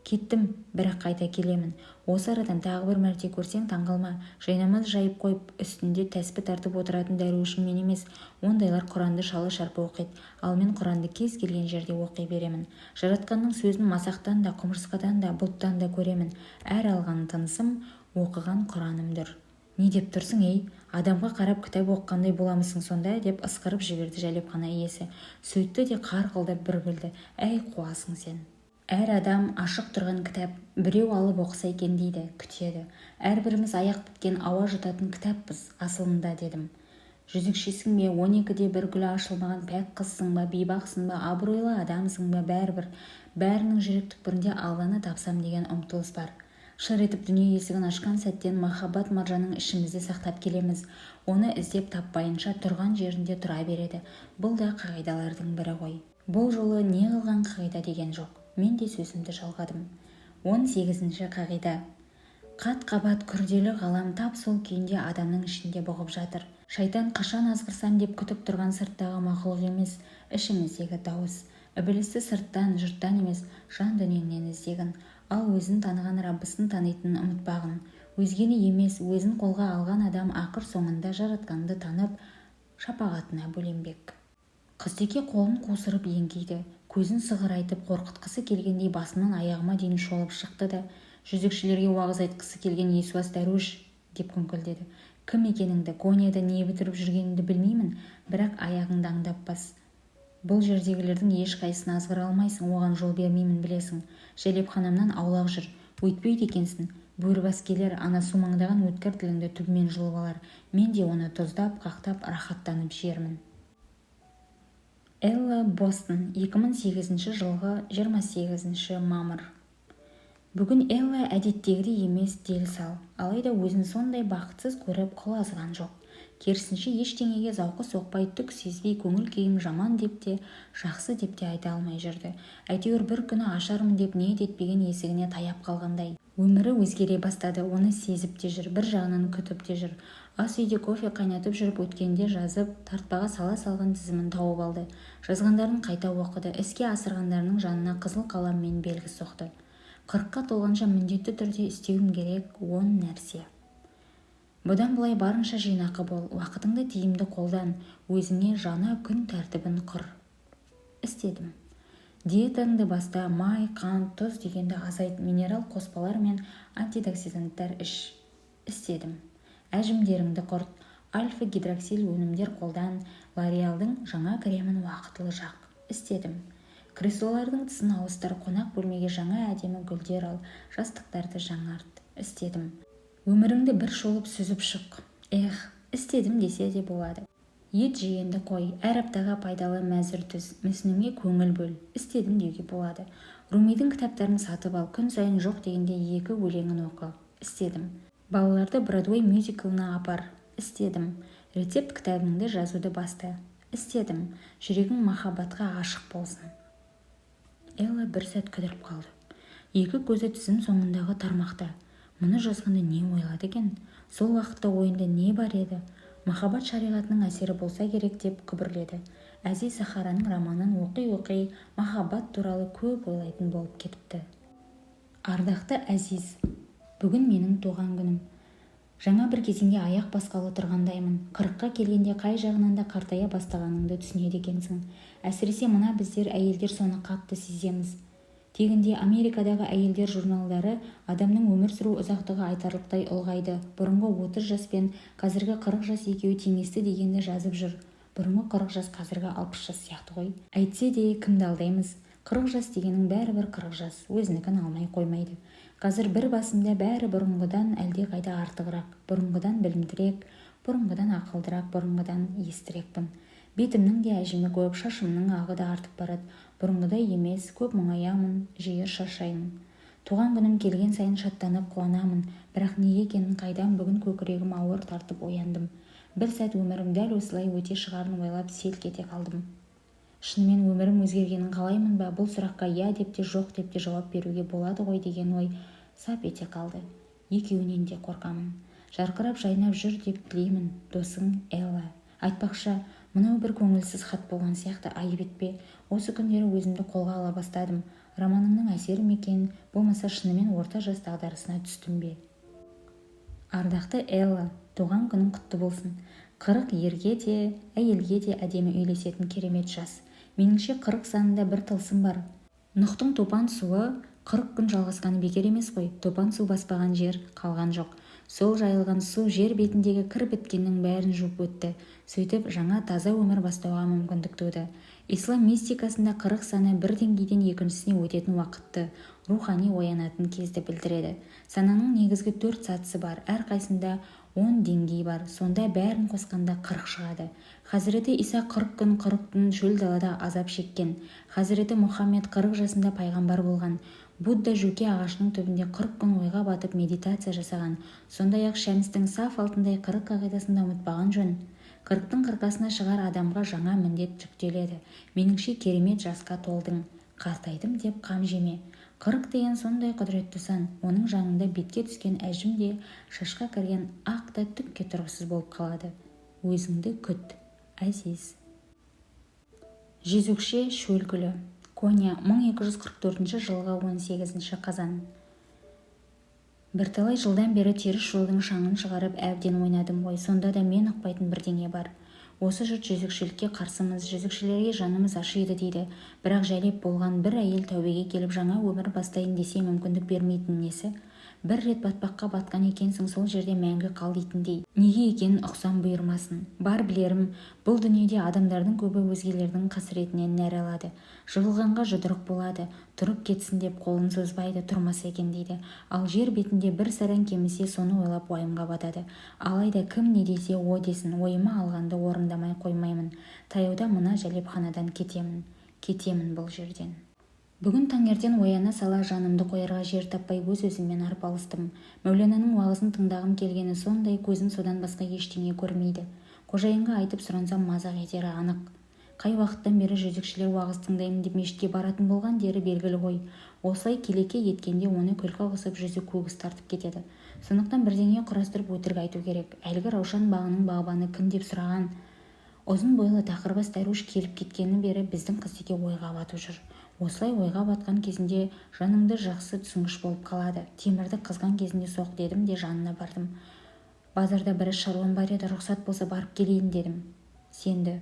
Кеттім, бірақ қайта келемін. Осы арадан тағы бір мәрте көрсең, таңғалма. Жайнамаз жайып қойып, үстінде тәспі тартып отыратын дәруішім мен емес. Ондайлар Құранды шала-шарпы оқиды. Ал мен Құранды кез келген жерде оқи беремін. Жаратқанның сөзін масақтан да, құмырсқадан да, бұлттан да көремін. Әр алған тынысым оқыған Құранымдыр. Не деп тұрсың, ей? Адамға қарап кітап оқығандай боламысың сонда, деп ысқырып жіберді жәлепхана иесі. Сөйтті де қарқылдап бір күлді. Әй, қуасың сен. Әр адам ашық тұрған кітап, біреу алып оқыса екен дейді, күтеді. Әрбіріміз аяқ біткен ауа жұтатын кітаппыз асылында, дедім. Жүзікшесің бе, 12-де бір гүлі ашылмаған пәк қызсың ба, бейбақсың ба, абыройлы адамсың ба, бәрібір, бәрінің жүрек түкпірінде Алланы тапсам деген ұмтылыс бар. Шыр етіп дүние есігін ашқан сәттен махаббат маржанын ішімізде сақтап келеміз. Оны іздеп таппайынша тұрған жерінде тұра береді. Бұл да қағидалардың бірі ғой. Бұл жолы не қылған қағида деген жоқ. Мен де сөзімді жалғадым. 18-ші қағида. Қат-қабат күрделі ғалам тап сол күйінде адамның ішінде бұғып жатыр. Шайтан қашан азғырсам деп күтіп тұрған сырттағы мақұлық емес, ішіміздегі дауыс. Ібілісті сырттан, жұрттан емес, жан дүниеңнен іздегін. Ал өзін таныған Раббысын танитынын ұмытпағын. Өзгені емес, өзін қолға алған адам ақыр соңында Жаратқанды танып, шапағатына бөленбек. Қызтеке қолын қусырып еңкейді. Көзін сығырайтып қорқытқысы келгендей басымнан аяғыма дейін шолып шықты да, жүзікшілерге уағыз айтқысы келген есуас дәруіш, деп күңкілдеді. Кім екеніңді, Конияда не бітіріп жүргеніңді білмеймін, бірақ аяғыңды аңдап бас. Бұл жердегілердің ешқайсысын азғыра алмайсың, оған жол бермеймін, білесің. Жәлепханамнан аулақ жүр. Өйтпейді екенсің. Бөрібас келер, ана сумаңдаған өткір тіліңді түбімен жұлып алар. Мен де оны тұздап, қақтап, рахаттанып жермін. Элла Бостон, 2008 жылғы 28 мамыр. Бүгін Элла әдеттегідей емес, дел сал. Алайда өзін сондай бақытсыз көріп құлазыған жоқ. Керісінше, ештеңеге зауқы соқпай, түк сезбей, көңіл күйім жаман деп те, жақсы деп те айта алмай жүрді. Әйтеуір бір күні ашармын деп ниет етпеген есігіне таяп қалғандай. Өмірі өзгере бастады, оны сезіп те жүр, бір жағынан күтіп те жүр. Ас үйде кофе қайнатып жүріп өткенде жазып, тартпаға сала салған тізімін тауып алды. Жазғандарын қайта оқыды, іске асырғандарының жанына қызыл қаламмен белгі соқты. 40-қа толғанша міндетті түрде істеуім керек 10 нәрсе. Бұдан былай барынша жинақы бол, уақытыңды тиімді қолдан, өзіңе жаңа күн тәртібін құр. Істедім. Диетаңды баста, май, қант, тұз дегенді азайт, минерал қоспалар мен антиоксиданттар іш. Істедім. Әжімдеріңді құрт, альфа-гидроксил өнімдер қолдан, Лореалдың жаңа кремін уақытылы жақ. Істедім. Креслолардың тысын ауыстыр, қонақ бөлмеге жаңа әдемі гүлдер ал, жастықтарды жаңарт. Істедім. Өміріңді бір шолып сүзіп шық. Эх, істедім десе де болады. Ет жегенді қой, әр аптаға пайдалы мәзір түз, мүсініңе көңіл бөл. Істедім деуге болады. Румидің кітаптарын сатып ал, күн сайын жоқ дегенде 2 өлеңін оқы. Істедім. Балаларды Бродвей мюзиклына апар. Істедім. Рецепт кітабыңды жазуды баста. Істедім. Жүрегің махаббатқа ашық болсын. Элла бір сәт кідіріп қалды. Екі көзі тізім соңындағы тармақта. Мұны жазғанда не ойлады екен? Сол уақытта ойында не бар еді? Махаббат шариғатының әсері болса керек деп күбірледі. Әзиз Сахараның романын оқи-оқи махаббат туралы көп ойлайтын болып кетіпті. Ардақты Әзиз, бүгін менің туған күнім. Жаңа бір кезеңге аяқ басқалы тұрғандаймын. 40-қа келгенде қай жағынан да қартая бастағаныңды түсінеді екенсің. Әсіресе мына біздер әйелдер соны қатты сеземіз. Тегінде Америкадағы әйелдер журналдары адамның өмір сүру ұзақтығы айтарлықтай ұлғайды. Бұрынғы 30 жас пен қазіргі 40 жас екеуі теңесті дегенді жазып жүр. Бұрынғы 40 жас қазіргі 60 жас сияқты ғой. Әйтсе де кімді алдаймыз? 40 жас дегенің бәрібір 40 жас, өзінікін алмай қоймайды. Қазір бір басымда бәрі бұрынғыдан әлдеқайда артығырақ, бұрынғыдан білімдірек, бұрынғыдан ақылдырақ, бұрынғыдан естірекпін. Бетімнің де әжімі көп, шашымның ағы да артып барады. Бұрынғыдай емес, көп мұңаямын, жиі шаршаймын. Туған күнім келген сайын шаттанып қуанамын, бірақ неге екенін қайдам бүгін көкірегім ауыр тартып ояндым. Бір сәт өмірім дәл осылай өте шығарын ойлап селк ете қалдым. Шынымен өмірім өзгергенін қалаймын ба? Бұл сұраққа иә деп те, жоқ деп те жауап беруге болады ғой деген ой сап ете қалды. Екеуінен де қорқамын. Жарқырап жайнап жүр деп тілеймін, досың Элла. Айтпақшы, мынау бір көңілсіз хат болған сияқты, айып етпе. Осы күндері өзімді қолға ала бастадым. Романыңның әсері ме екен, болмаса шынымен орта жас дағдарысына түстім бе? Ардақты Элла, туған күнің құтты болсын. 40 ерге де, әйелге де әдемі үйлесетін керемет жас. Меніңше 40 санында бір тылсым бар. Нұхтың топан суы 40 күн жалғасқаны бекер емес қой. Топан су баспаған жер қалған жоқ. Сол жайылған су жер бетіндегі кір біткеннің бәрін жуып өтті. Сөйтіп жаңа таза өмір бастауға мүмкіндік туды. Ислам мистикасында 40 саны бір деңгейден екіншісіне өтетін уақытты, рухани оянатын кезді білдіреді. Сананың негізгі 4 сатысы бар, әрқайсында 10 деңгей бар, сонда бәрін қосқанда 40 шығады. Хазіреті Иса 40 күн 40 түн шөл далада азап шеккен. Хазіреті Мұхаммед 40 жасында пайғамбар болған. Будда жөке ағашының түбінде 40 күн ойға батып медитация жасаған. Сондай-ақ Шәмстің саф алтындай 40 қағидасын да ұмытпаған жөн. 40-тың қырқасына шығар адамға жаңа міндет жүктеледі. Меніңше керемет жасқа толдың. Қартайдым деп қам жеме. 40 деген сондай құдіретті сан. Оның жанында бетке түскен әжім де, шашқа кірген ақ та түкке тұрғысыз болып қалады. Өзіңді күт, Әзиз. Жезөкше шөл гүлі. Коня, 1244 жылғы 18 қазан. Бірталай жылдан бері теріс жолдың шаңын шығарып әбден ойнадым ғой. Сонда да мен ұқпайтын бірдеңе бар. Осы жұрт жезөкшелікке қарсымыз, жезөкшелерге жанымыз ашиды дейді. Бірақ жәлеп болған бір әйел тәубеге келіп жаңа өмір бастайын десе мүмкіндік бермейтін несі? Бір рет батпаққа батқан екенсің, сол жерде мәңгі қал дейтіндей. Неге екенін ұқсам бұйырмасын. Бар білерім, бұл дүниеде адамдардың көбі өзгелердің қасіретінен нәр алады. Жығылғанға жұдырық болады, тұрып кетсін деп қолын созбайды, тұрмаса екен дейді. Ал жер бетінде бір сараң кемісе, соны ойлап уайымға батады. Алайда кім не десе о десін, ойыма алғанды орындамай қоймаймын. Таяуда мына жәлепханадан кетемін. Кетемін бұл жерден. Бүгін таңертең ояна сала жанымды қоярға жер таппай өз-өзіммен арпалыстым. Мәулананың уағызын тыңдағым келгені сондай, көзім содан басқа ештеңе көрмейді. Қожайынға айтып сұрансам мазақ етері анық. Қай уақыттан бері жезөкшелер уағыз тыңдаймын деп мешітке баратын болған дері белгілі ғой. Осылай келеке еткенде оны күлкі қысып жүзі көгіс тартып кетеді. Сондықтан бірдеңе құрастырып өтірік айту керек. Әлгі Раушан бағының бағбаны кім деп сұраған. Ұзын бойлы тақырбас дәруіш келіп кеткені бері біздің Қызеке ойға батып жүр. Осылай ойға батқан кезінде жаныңды жақсы түсінгіш болып қалады. Темірді қызған кезінде соқ дедім де жанына бардым. Базарда біраз шаруам бар еді, рұқсат болса барып келейін дедім. Сенді.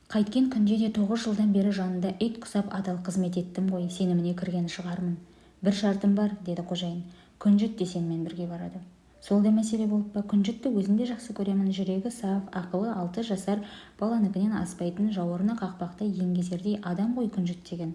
Қайткен күнде де 9 жылдан бері жанында ит құсап адал қызмет еттім ғой, сеніміне кірген шығармын. Бір шартым бар, деді қожайын. Күнжіт те сенімен бірге барады. Сол да мәселе болып па? Күнжітті өзім де жақсы көремін. Жүрегі саф, ақылы 6 жасар баланыкінен аспайтын, жауырыны қақпақтай еңгезердей адам ғой күнжіт деген.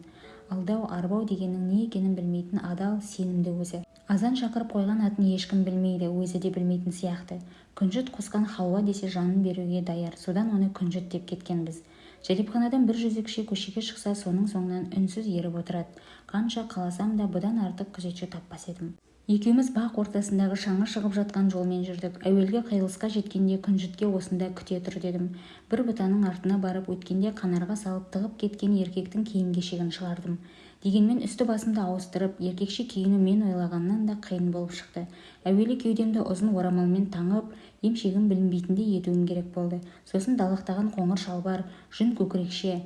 Алдау, арбау дегеннің не екенін білмейтін адал, сенімді өзі. Азан шақырып қойған атын ешкім білмейді, өзі де білмейтін сияқты. Күнжіт қосқан халуа десе жанын беруге даяр. Содан оны Күнжіт деп кеткенбіз. Жәлепханадан бір жезөкше көшеге шықса, соның соңынан үнсіз еріп отырады. Қанша қаласам да, бұдан артық күзетші таппас едім. Екеуміз бақ ортасындағы шаңы шығып жатқан жолмен жүрдік. Әуелгі қиылысқа жеткенде күнжітке осында күте тұр дедім. Бір бұтаның артына барып, өткенде қанарға салып тығып кеткен еркектің киім-кешегін шығардым. Дегенмен үсті-басымды ауыстырып, еркекше киіну мен ойлағаннан да қиын болып шықты. Әуелі кеудемді ұзын орамалмен таңып, емшегім білінбейтіндей етуім керек болды. Сосын далақтаған қоңыр шалбар, жүн көкірекше,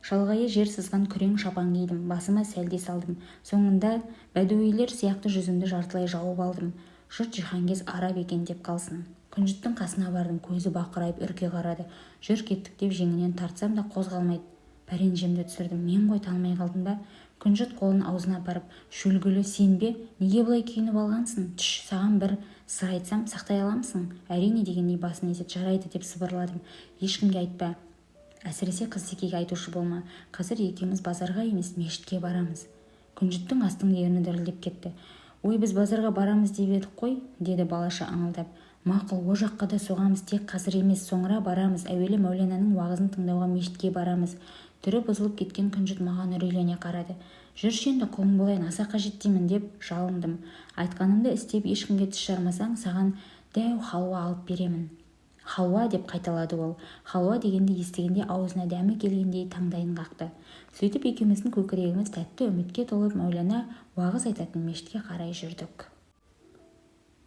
шалғайы жер сызған күрең шапан кидім, басыма сәлде салдым. Соңында бәдуилер сияқты жүзімді жартылай жауып алдым. Жұрт жиһанкез араб екен деп қалсын. Күнжіттің қасына бардым. Көзі бақырайып үрке қарады. Жүр, кеттік деп жеңінен тартсам да қозғалмайды. Пәренжемді түсірдім. Мен ғой, танымай қалдың ба? Күнжіт қолын аузына апарып, шөлгілі сен бе? Неге бұлай күйініп алғансың? Түш, саған бір сыр айтсам, сақтай аламысың? Әрине дегендей басын изеді. Жарайды, деп сыбырладым. Ешкімге айтпа, әсіресе Қызтекеге айтушы болма. Қазір екеуміз базарға емес, мешітке барамыз. Күнжіттің астыңғы ерні дірілдеп кетті. Ой, біз базарға барамыз деп едік қой, деді балаша ыңылдап. Мақұл, о жаққа да соғамыз, тек қазір емес, соңыра барамыз. Әуелі мәулананың уағызын тыңдауға мешітке барамыз. Түрі бұзылып кеткен күнжіт маған үрейлене қарады. Жүрші енді, құлың болайын, аса қажет деймін, деп жалындым. Айтқанымды істеп, ешкімге тіс жармасаң, саған дәу халуа алып беремін. Халуа, деп қайталады ол. Халуа дегенді естігенде аузына дәмі келгендей таңдайын қақты. Сөйтіп екеуміздің көкірегіміз тәтті үмітке толып, мәулана уағыз айтатын мешітке қарай жүрдік.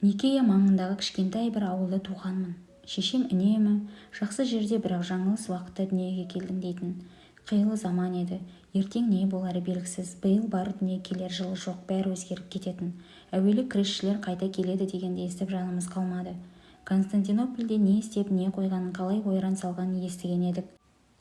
Никея маңындағы кішкентай бір ауылда туғанмын. Шешем үнемі жақсы жерде, бірақ жаңылыс уақытта дүниеге келдің дейтін. Қилы заман еді. Ертең не болары белгісіз, биыл бар дүние, келер жылы жоқ, бәрі өзгеріп кететін. Әуелі крестшілер қайта келеді дегенді естіп жанымыз қалмады. Константинопольде не істеп, не қойғанын, қалай ойран салғанын естіген едік.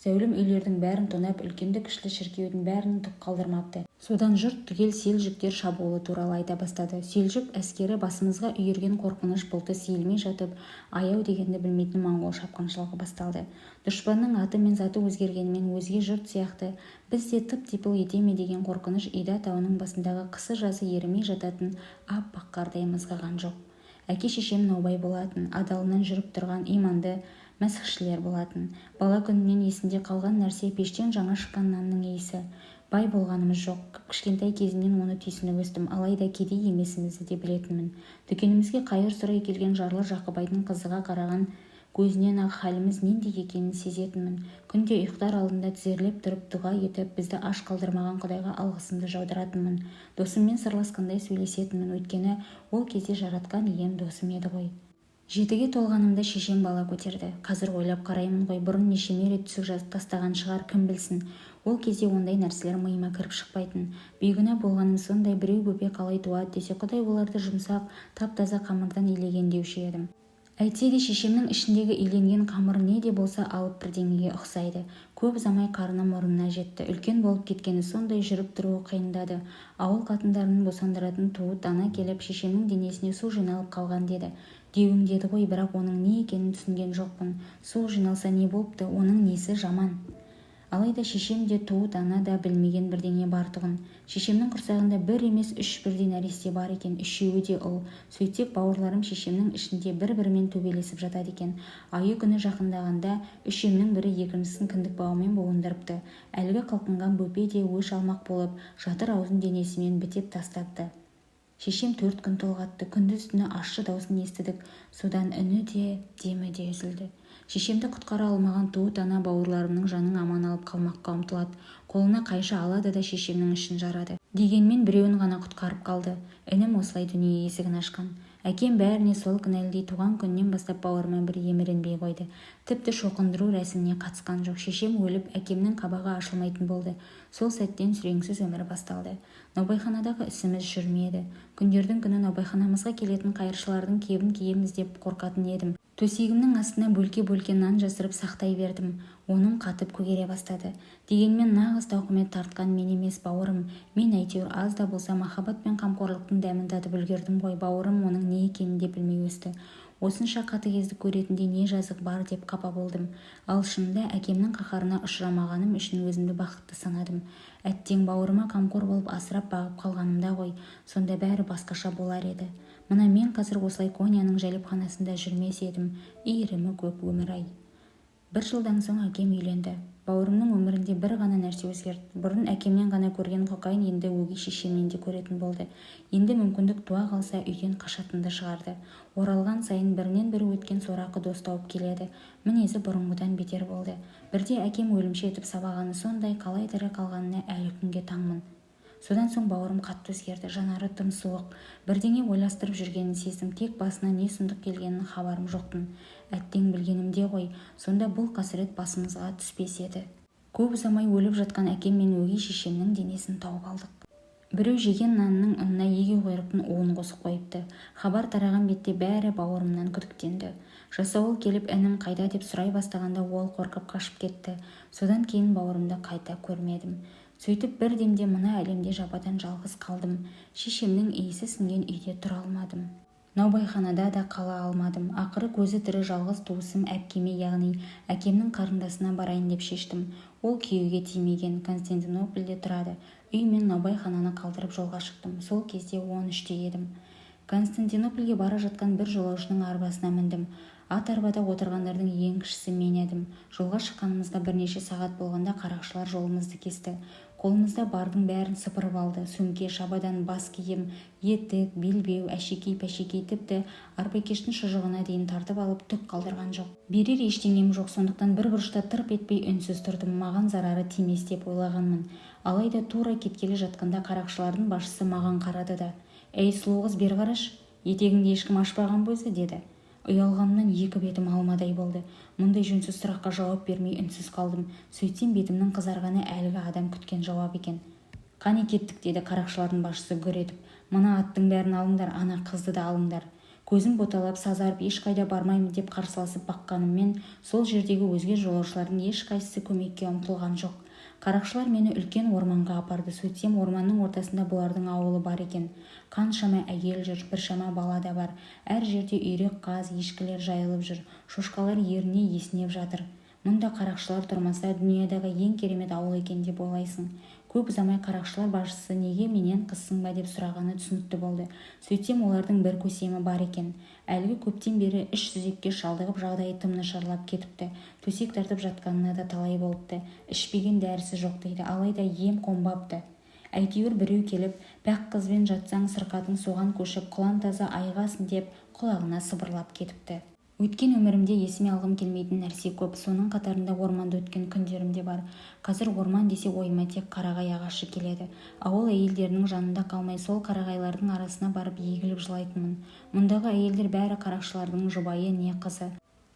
Зәулім үйлердің бәрін тонап, үлкенді-кішілі шіркеудің бәрінен түк қалдырмапты. Содан жұрт түгел селжүктер шабуылы туралы айта бастады. Селжүк әскері басымызға үйірген қорқыныш бұлты сейілмей жатып, аяу дегенді білмейтін моңғол шапқыншылығы басталды. Дұшпанның аты мен заты өзгергенімен, өзге жұрт сияқты біз де тып-типыл ете ме деген қорқыныш Ида тауының басындағы қысы-жазы ерімей жататын аппақ қардай мызғыған жоқ. Әке-шешем наубай болатын, адалынан жүріп тұрған иманды мәсіхшілер болатын. Бала күнімнен есімде қалған нәрсе пештен жаңа шыққан нанның иісі. Бай болғанымыз жоқ, кіп-кішкентай кезімнен оны түйсініп өстім. Алайда кедей емесімізді де білетінмін. Дүкенімізге қайыр сұрай келген жарлы-жақыбайдың қызыға қараған көзінен-ақ халіміз нендей екенін сезетінмін. Күнде ұйықтар алдында тізерлеп тұрып дұға етіп, бізді аш қалдырмаған Құдайға алғысымды жаудыратынмын. Досыммен сырласқандай сөйлесетінмін, өйткені ол кезде Жаратқан ием досым еді ғой. 7-ге толғанымда шешем бала көтерді. Қазір ойлап қараймын ғой, бұрын нешеме рет түсік тастаған шығар, кім білсін. Ол кезде ондай нәрселер миыма кіріп шықпайтын. Бейкүнә болғаным сондай, біреу бөпе қалай туады десе, Құдай оларды жұмсақ, тап-таза қамырдан илеген деуші едім. Әйтсе де шешемнің ішіндегі иленген қамыр не де болса алып бірдеңеге ұқсайды. Көп ұзамай қарны мұрнына жетті. Үлкен болып кеткені сондай, жүріп-тұруы қиындады. Ауыл қатындарының босандыратын туыт ана келіп, шешемнің денесіне су жиналып қалған деді. Деуін деді ғой, бірақ оның не екенін түсінген жоқпын. Су жиналса не болыпты, оның несі жаман? Алайда шешем де, туыт ана да білмеген бірдеңе бар-тұғын. Шешемнің құрсағында бір емес, үш бірдей нәресте бар екен, үшеуі де ұл. Сөйтсек, бауырларым шешемнің ішінде бір-бірімен төбелесіп жатады екен. Айы-күні жақындағанда үшемнің бірі екіншісін кіндік бауымен буындырыпты. Әлгі қылқынған бөпе де өш алмақ болып, жатыр аузын денесімен бітеп тастапты. Шешем 4 күн толғатты. Күндіз-түні ащы даусын естідік. Содан үні де, демі де үзілді. Шешемді құтқара алмаған туыт ана бауырларымның жанын аман алып қалмаққа ұмтылады. Қолына қайшы алады да шешемнің ішін жарады. Дегенмен біреуін ғана құтқарып қалды. Інім осылай дүние есігін ашқан. Әкем бәріне сол кінәлідей туған күннен бастап бауырыма бір еміренбей қойды. Тіпті шоқындыру рәсіміне қатысқан жоқ. Шешем өліп, әкемнің қабағы ашылмайтын болды. Сол сәттен сүреңсіз өмір басталды. Наубайханадағы ісіміз жүрмеді. Күндердің күні наубайханамызға келетін қайыршылардың кебін киеміз деп қорқатын едім. Төсегімнің астына бөлке-бөлке нан жасырып сақтай бердім. Оным қатып көгере бастады. Дегенмен нағыз тауқымет тартқан мен емес, бауырым. Мен әйтеуір аз да болса махаббат пен қамқорлықтың дәмін татып үлгердім ғой, бауырым оның не екенін де білмей өсті. Осынша қатыгездік көретіндей не жазық бар деп қапа болдым. Ал шынында әкемнің қаһарына ұшырамағаным үшін өзімді бақытты санадым. Әттең, бауырыма қамқор болып асырап бағып қалғанымда ғой, сонда бәрі басқаша болар еді. Мына мен қазір осылай Коньяның жәлепханасында жүрмес едім. Иірімі көп өмір-ай. Бір жылдан соң әкем үйленді. Бауырымның өмірінде бір ғана нәрсе өзгерді. Бұрын әкемнен ғана көрген кокаин енді өгей шешемнен де көретін болды. Енді мүмкіндік туа қалса үйден қашатынды шығарды. Оралған сайын бірінен бірі өткен сорақы дос тауып келеді. Мінезі бұрынғыдан бетер болды. Бірде әкем өлімші етіп сабағаны сондай, қалай тірі қалғанына әлі күнге таңмын. Содан соң бауырым қатты өзгерді. Жанары тым суық. Бірдеңе ойластырып жүргенін сездім. Тек басына не сұмдық келгенін хабарым жоқтын. Әттең, білгенімде ғой, сонда бұл қасірет басымызға түспес еді. Көп ұзамай өліп жатқан әкем мен өгей шешемнің денесін тауып алдық. Біреу жеген нанның ұнына егеуқұйрықтың уын қосып қойыпты. Хабар тараған бетте бәрі бауырымнан күдіктенді. Жасауыл келіп інім қайда деп сұрай бастағанда ол қорқып қашып кетті. Содан кейін бауырымды қайта көрмедім. Сөйтіп бір демде мына әлемде жападан жалғыз қалдым. Шешемнің иісі сіңген үйде тұра алмадым. Наубайханада да қала алмадым. Ақыры көзі тірі жалғыз туысым әпкеме, яғни әкемнің қарындасына барайын деп шештім. Ол күйеуге тимеген, Константинопольде тұрады. Үй мен наубайхананы қалдырып жолға шықтым. Сол кезде 13-те едім. Константинопольге бара жатқан бір жолаушының арбасына міндім. Ат арбада отырғандардың ең кішісі мен едім. Жолға шыққанымызға бірнеше сағат болғанда қарақшылар жолымызды кесті. Қолымызда бардың бәрін сыпырып алды. Сөмке, шабадан, бас киім, етік, белбеу, әшекей-пәшекей, тіпті арбакештің шұжығына дейін тартып алып түк қалдырған жоқ. Берер ештеңем жоқ, сондықтан бір бұрышта тырп етпей үнсіз тұрдым. Маған зарары тимес деп ойлағанмын. Алайда тура кеткелі жатқанда қарақшылардың басшысы маған қарады да, «Әй, сұлу қыз, бері қарашы, етегіңді ешкім ашпаған ба өзі?» деді. Ұялғанымнан екі бетім алмадай болды. Мұндай жөнсіз сұраққа жауап бермей үнсіз қалдым. Сөйтсем бетімнің қызарғаны әлгі адам күткен жауап екен. «Қане кеттік», деді қарақшылардың басшысы гүр етіп. «Мына аттың бәрін алыңдар, ана қызды да алыңдар». Көзім боталап, сазарып, ешқайда бармаймын деп қарсыласып баққаныммен сол жердегі өзге жолаушылардың ешқайсысы көмекке ұмтылған жоқ. Қарақшылар мені үлкен орманға апарды. Сөйтсем орманның ортасында бұлардың ауылы бар екен. Қаншама әйел жүр, біршама бала да бар. Әр жерде үйрек, қаз, ешкілер жайылып жүр. Шошқалар еріне есінеп жатыр. Мұнда қарақшылар тұрмаса, дүниедағы ең керемет ауыл екен деп ойлайсың. Көп ұзамай қарақшылар басшысы неге менен қызсың ба деп сұрағаны түсінікті болды. Сөйтсем олардың бір көсемі бар екен. Әлгі көптен бері іш сүзекке шалдығып, жағдайы тым нашарлап кетіпті. Төсек тартып жатқанына да талай болыпты. Ішпеген дәрісі жоқ дейді. Алайда ем қонбапты. Әйтеуір біреу келіп, пәк қызбен жатсаң сырқатың соған көшіп, құлан таза айығасың деп құлағына сыбырлап кетіпті. Өткен өмірімде есіме алғым келмейтін нәрсе көп. Соның қатарында орманда өткен күндерім де бар. Қазір орман десе ойыма тек қарағай ағашы келеді. Ауыл әйелдерінің жанында қалмай, сол қарағайлардың арасына барып егіліп жылайтынмын. Мұндағы әйелдер бәрі қарақшылардың жұбайы не қызы.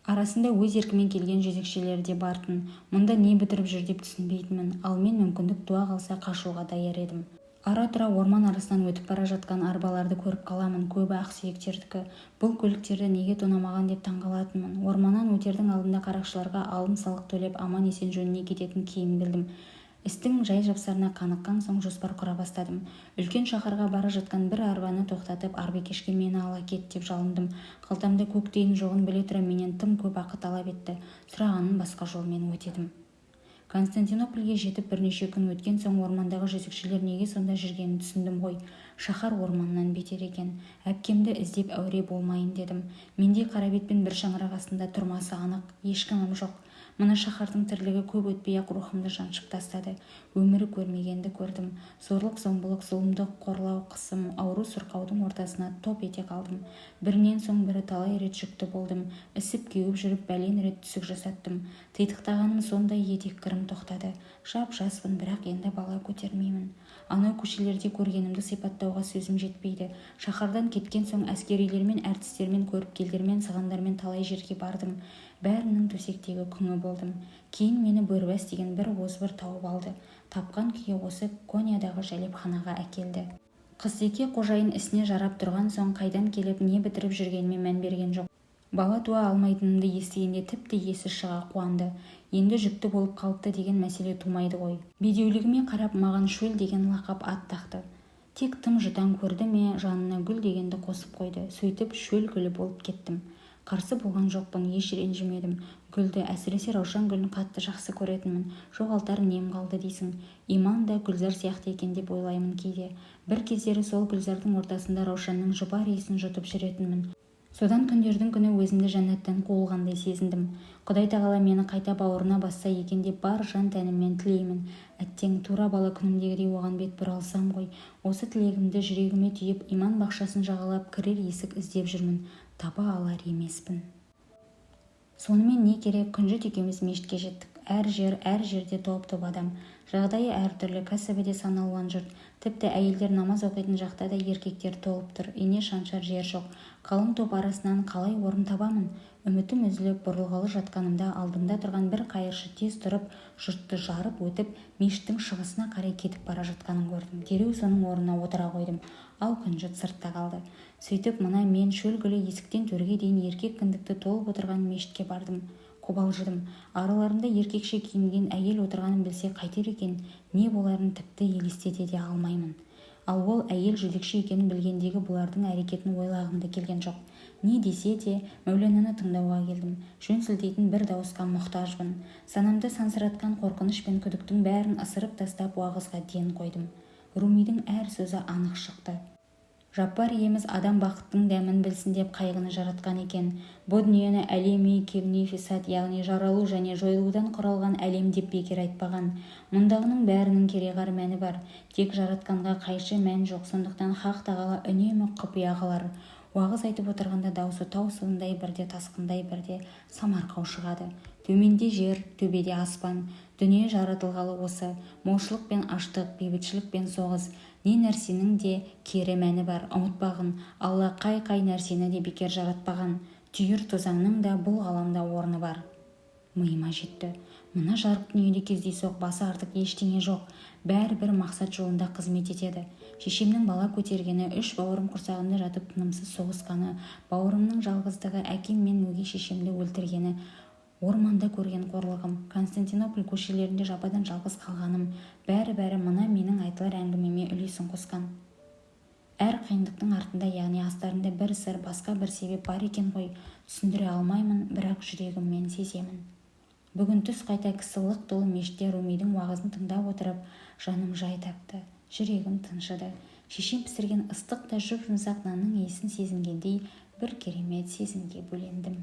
Арасында өз еркімен келген жезөкшелер де бартын. Мұнда не бітіріп жүр деп түсінбейтінмін. Ал мен мүмкіндік туа қалса қашуға даяр едім. Ара-тұра орман арасынан өтіп бара жатқан арбаларды көріп қаламын. Көбі ақсүйектердікі. Бұл көліктерді неге тонамаған деп таңғалатынмын. Орманнан өтердің алдында қарақшыларға алым-салық төлеп, аман-есен жөніне кететін кейін білдім. Істің жай-жапсарына қаныққан соң жоспар құра бастадым. Үлкен шаһарға бара жатқан бір арбаны тоқтатып, арбакешке мені ала кет деп жалындым. Қалтамда көк тиын жоғын біле тұра менен тым көп ақы талап етті. Сұрағанын басқа жолмен өтедім. Константинопольге жетіп бірнеше күн өткен соң ормандағы жезөкшелер неге сонда жүргенін түсіндім ғой. Шаһар орманнан бетер екен. Әпкемді іздеп әуре болмайын дедім. Мендей қарабетпен бір шаңырақ астында тұрмасы анық, ешкімім жоқ. Мына шаһардың тірлігі көп өтпей-ақ рухымды жаншып тастады. Өмірі көрмегенді көрдім. Зорлық-зомбылық, зұлымдық, қорлау, қысым, ауру-сырқаудың ортасына топ ете қалдым. Бірінен соң бірі талай рет жүкті болдым. Ісіп-кеуіп жүріп бәлен рет түсік жасаттым. Титықтағаным сондай, етеккірім тоқтады. Жап-жаспын, бірақ енді бала көтермеймін. Анау көшелерде көргенімді сипаттауға сөзім жетпейді. Шаһардан кеткен соң әскерилермен, әртістермен, көріпкелдермен, сығандармен талай жерге бардым. Бәрінің төсектегі күңі болдым. Кейін мені Бөрібас деген бір озбыр тауып алды. Тапқан күйі осы Кониядағы жәлепханаға әкелді. Қызтеке қожайын ісіне жарап тұрған соң қайдан келіп, не бітіріп жүргеніме мән берген жоқ. Бала туа алмайтынымды естігенде тіпті есі шыға қуанды. Енді жүкті болып қалыпты деген мәселе тумайды ғой. Бедеулігіме қарап маған Шөл деген лақап ат тақты. Тек тым жұтаң көрді ме, жанына гүл дегенді қосып қойды. Сөйтіп Шөл гүлі болып кеттім. Қарсы болған жоқпын, еш ренжімедім. Гүлді, әсіресе раушан гүлін қатты жақсы көретінмін. Жоғалтар нем қалды дейсің. Иман да гүлзар сияқты екен деп ойлаймын кейде. Бір кездері сол гүлзардың ортасында раушанның жұпар иісін жұтып жүретінмін. Содан күндердің күні өзімді жәннаттан қуылғандай сезіндім. Құдай тағала мені қайта бауырына басса екен деп бар жан-тәніммен тілеймін. Әттең, тура бала күнімдегідей оған бет бұра алсам ғой. Осы тілегімді жүрегіме түйіп, иман бақшасын жағалап кірер есік іздеп жүрмін. Таба алар емеспін. Сонымен не керек, Күнжіт екеуміз мешітке жеттік. Әр жер, әр жерде топ-топ адам. Жағдайы әртүрлі, кәсібі де сан алуан жұрт. Тіпті әйелдер намаз оқитын жақта да еркектер толып тұр. Ине шаншар жер жоқ. Қалың топ арасынан қалай орын табамын? Үмітім үзіліп, бұрылғалы жатқанымда алдымда тұрған бір қайыршы тез тұрып, жұртты жарып өтіп, мешіттің шығысына қарай кетіп бара жатқанын көрдім. Дереу соның орнына отыра қойдым. Ал Күнжіт сыртта қалды. Сөйтіп, мына мен Шөл гүлі есіктен төрге дейін еркек кіндікті толып отырған мешітке бардым. Қобалжыдым. Араларында еркекше киінген әйел отырғанын білсе қайтер екен, не боларын тіпті елестете де алмаймын. Ал ол әйел жезөкше екенін білгендегі бұлардың әрекетін ойлағым да келген жоқ. Не десе де, Мәулянаны тыңдауға келдім. Жөн сілтейтін бір дауысқа мұқтажбын. Санамды сансыратқан қорқыныш пен күдіктің бәрін ысырып тастап уағызға ден қойдым. Румидің әр сөзі анық шықты. Жаппар иеміз адам бақыттың дәмін білсін деп қайғыны жаратқан екен. Бұ дүниені әлеми кевни фисад, яғни жаралу және жойылудан құралған әлем деп бекер айтпаған. Мұндағының бәрінің кереғар мәні бар. Тек жаратқанға қайшы мән жоқ, сондықтан Хақ тағала үнемі құпия қылар. Уағыз айтып отырғанда даусы тау суындай бірде тасқындай, бірде самарқау шығады. Төменде жер, төбеде аспан. Дүние жаратылғалы осы. Молшылық пен аштық, бейбітшілік пен соғыс. Не нәрсенің де кері мәні бар. Ұмытпағын, Алла қай-қай нәрсені де бекер жаратпаған. Түйір тозаңның да бұл ғаламда орны бар. Миыма жетті. Мына жарық дүниеде кездейсоқ басы артық ештеңе жоқ. Бәрі бір мақсат жолында қызмет етеді. Шешемнің бала көтергені, үш бауырым құрсағымда жатып тынымсыз соғысқаны, бауырымның жалғыздығы, әкем мен өгей шешемді өлтіргені, орманда көрген қорлығым, Константинополь көшелерінде жападан жалғыз қалғаным, бәрі-бәрі мына менің айтылар әңгімеме үлесін қосқан. Әр қиындықтың артында, яғни астарында бір сыр, басқа бір себеп бар екен ғой. Түсіндіре алмаймын, бірақ жүрегіммен сеземін. Бүгін түс қайта кісі лық толы мешітте Румидің уағызын тыңдап отырып, жаным жай тапты, жүрегім тыншыды. Шешем пісірген ыстық та жұп-жұмсақ нанның иісін сезінгендей бір керемет сезімге бөлендім.